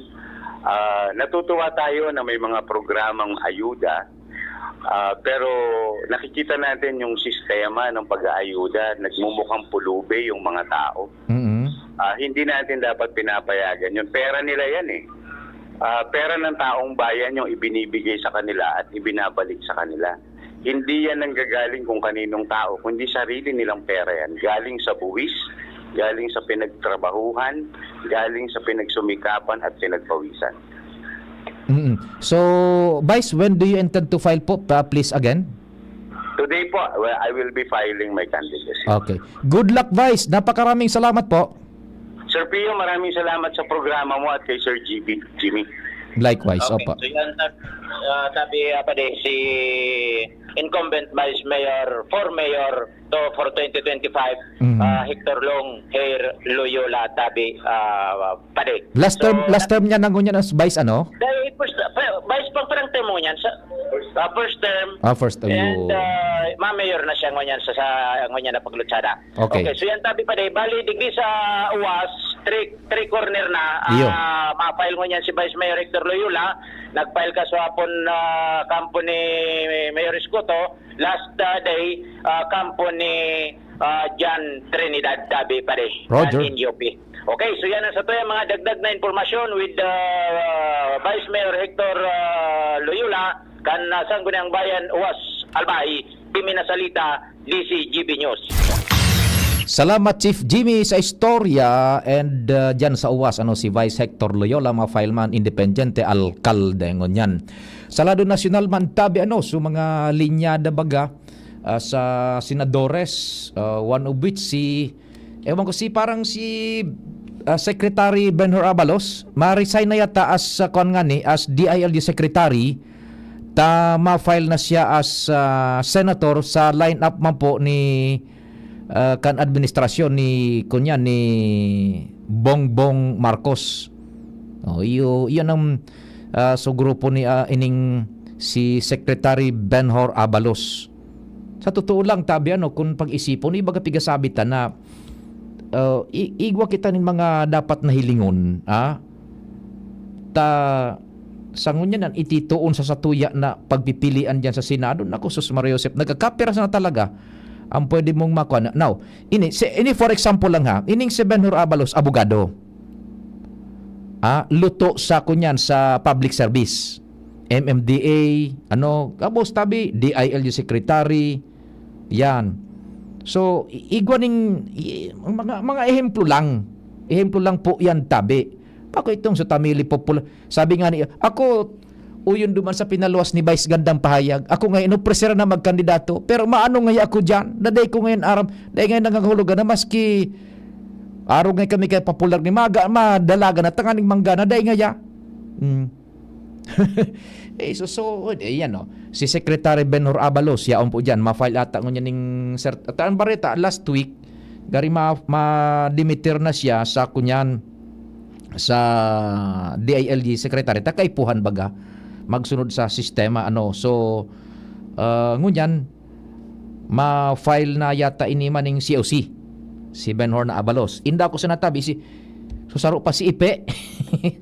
Ah, natutuwa tayo na may mga programang ayuda, ah, pero nakikita natin yung sistema ng pag-aayuda, nagmumukhang pulubi yung mga tao. Mm. Ah, hindi natin dapat pinapayagan yun. Pera nila yan eh. Ah, pera ng taong bayan yung ibinibigay sa kanila at ibinabalik sa kanila. Hindi yan nanggagaling kung kaninong tao, kundi sarili nilang pera yan. Galing sa buwis, galing sa pinagtrabahuhan, galing sa pinagsumikapan at pinagpawisan. Mm. So, Vice, when do you intend to file po? Pa-, please again. Today po, well, I will be filing my candidacy. Okay. Good luck, Vice. Napakaraming salamat po. Sir Pio, maraming salamat sa programa mo at kay Sir G B, Jimmy. Likewise, Okay, opo. so yan, sab-, ah, sabi, ah, pwede, si incumbent Vice Mayor, for Mayor, to, for twenty twenty-five, Mhm. ah, Hector Long Hair Loyola, tabi, ah, pwede. Last So, term, last na- term niya na ngunyan as Vice, ano? Dahil first, pa-, Vice pa, parang term mo niyan, sa, ah, first term. Ah, first, And, ayun. ah, ma-mayor na siya ngunyan sa, sa ngunyan na paglutsada. Okay. Okay, so yan, tabi pa dahil. Bali, digdi sa Uwas, three, three corner na, Iyo. ah, ma-file ngunyan si Vice Mayor Hector Loyola, nag-file ka sa hapon, ah, kampo ni Mayor Escuto, last, ah, day, ah, kampo ni, ah, John Trinidad, tabi pa dahil. Roger. N U P. Okay, so yan ang sa tuya mga dagdag na impormasyon with, ah, Vice Mayor Hector, ah, Loyola, kan, ah, Sangguniang Bayan, Uwas, Albay, Jimmy Nasalita, D C G B News. Salamat, Chief Jimmy, sa istorya. And, ah, dyan sa Uwas, ano, si Vice Hector Loyola, mga fireman, independyente, alkalde, ngunyan. Sa lado nasyonal man, tabi, ano, so mga linyada baga, ah, sa senadores, ah, one of which si, ewan ko, si, parang si, ah, Secretary Benhur Abalos, ma-resign na yata as, ah, kuwan nga ni, as D I L G Secretary, ta ma-file na siya as, ah, senator sa line-up man po ni, ah, kan administrasyon ni, kunya, ni Bongbong Marcos. Oh, iyo, iyan ang, ah, so grupo ni, ah, ining si Secretary Benhur Abalos. Sa totoo lang, tabi, ano, kung pag-isipon, ibaga pigasabi ta na, ah, i-, igwa kita nin mga dapat na hilingon, ah? Ta, sa ngunyan, an itituon sa satuya na pagpipilian diyan sa Senado, naku, sus, Maria Josep, nagkakaperas na talaga Ang pwede mong makuha. Now, ini, si, ini for example lang ha, ining si Benhur Abalos, abogado. Ah, luto sa kunyan sa public service. M M D A, ano, kabos tabi, D I L G secretary, yan. So, i- igwa ning, i- mga, mga ehemplo lang. Ehemplo lang po yan, tabi. Ako itong sa Tamili Popular. Sabi nga ni, ako, uyon duman sa pinaluwas ni Vice Gandang pahayag. Ako nga, inopresera na magkandidato. Pero maano nga ako dyan? Daday ko ngayon aram. Dahil ngayon nangangahulugan na maski arog nga kami kay popular ni Maga, madalaga na tanganing mangga na. Dahil nga ya. Mm. Eh, so, so, eh, yan, no? Si Secretary Benhur Abalos, yaon po dyan. Ma-file ata ngunyan ning cert-, at ang bareta, last week, gari ma-, ma-demeter na siya sa kunyan, sa D I L G secretary, ta kaipuhan baga, magsunod sa sistema, ano. So, ah, ngunyan, ma-file na yata ini maning C O C, si Benhur na Abalos. Inda ko sa natabi, si, so saro pa si Ipe.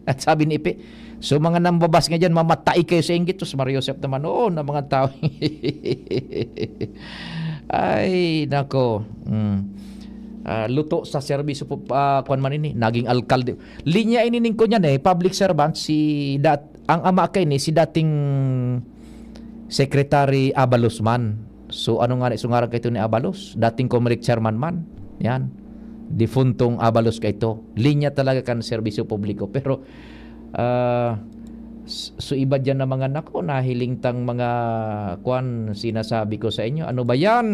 At sabi ni Ipe, so mga nambabas nga dyan, mamatay kayo sa inggit. Sus, Mario Joseph naman, oo, na mga tao. Ay, nako. Mm. Ah, luto sa serbisyo po, ah, kwan man ini, naging alkalde. Linya ini ning kunyan eh, public servant, si dat-, ang ama kay ni, si dating Secretary Abalos man. So, ano nga ni, so ngaran kaito ni Abalos? Dating Comelec chairman man. Yan. Defuntong Abalos kaito. Linya talaga kan serbisyo publiko. Pero, ah, s-, so iba dyan na mga nako, nahiling tang mga kwan, sinasabi ko sa inyo. Ano ba yan?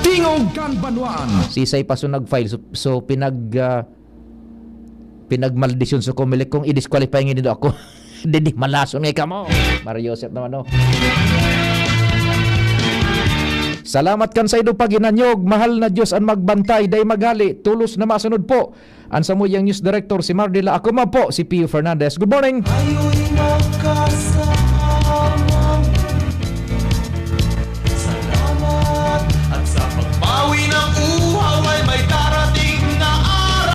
Tingog kan Banwaan. Sisay pa so nag-file. So, so pinag, ah, pinagmaldisyon sa Comelec kung i-disqualify nga nindo ako. Didi, malason nga kamo. Mario Joseph naman, no? Salamat kan sa ido paginanyog. Mahal na Diyos ang magbantay. Day maghali. Tulos na masunod po. Ang samuyang news director, si Mardila. Ako man po, si Pio Fernandez. Good morning! Ayo'y makasa-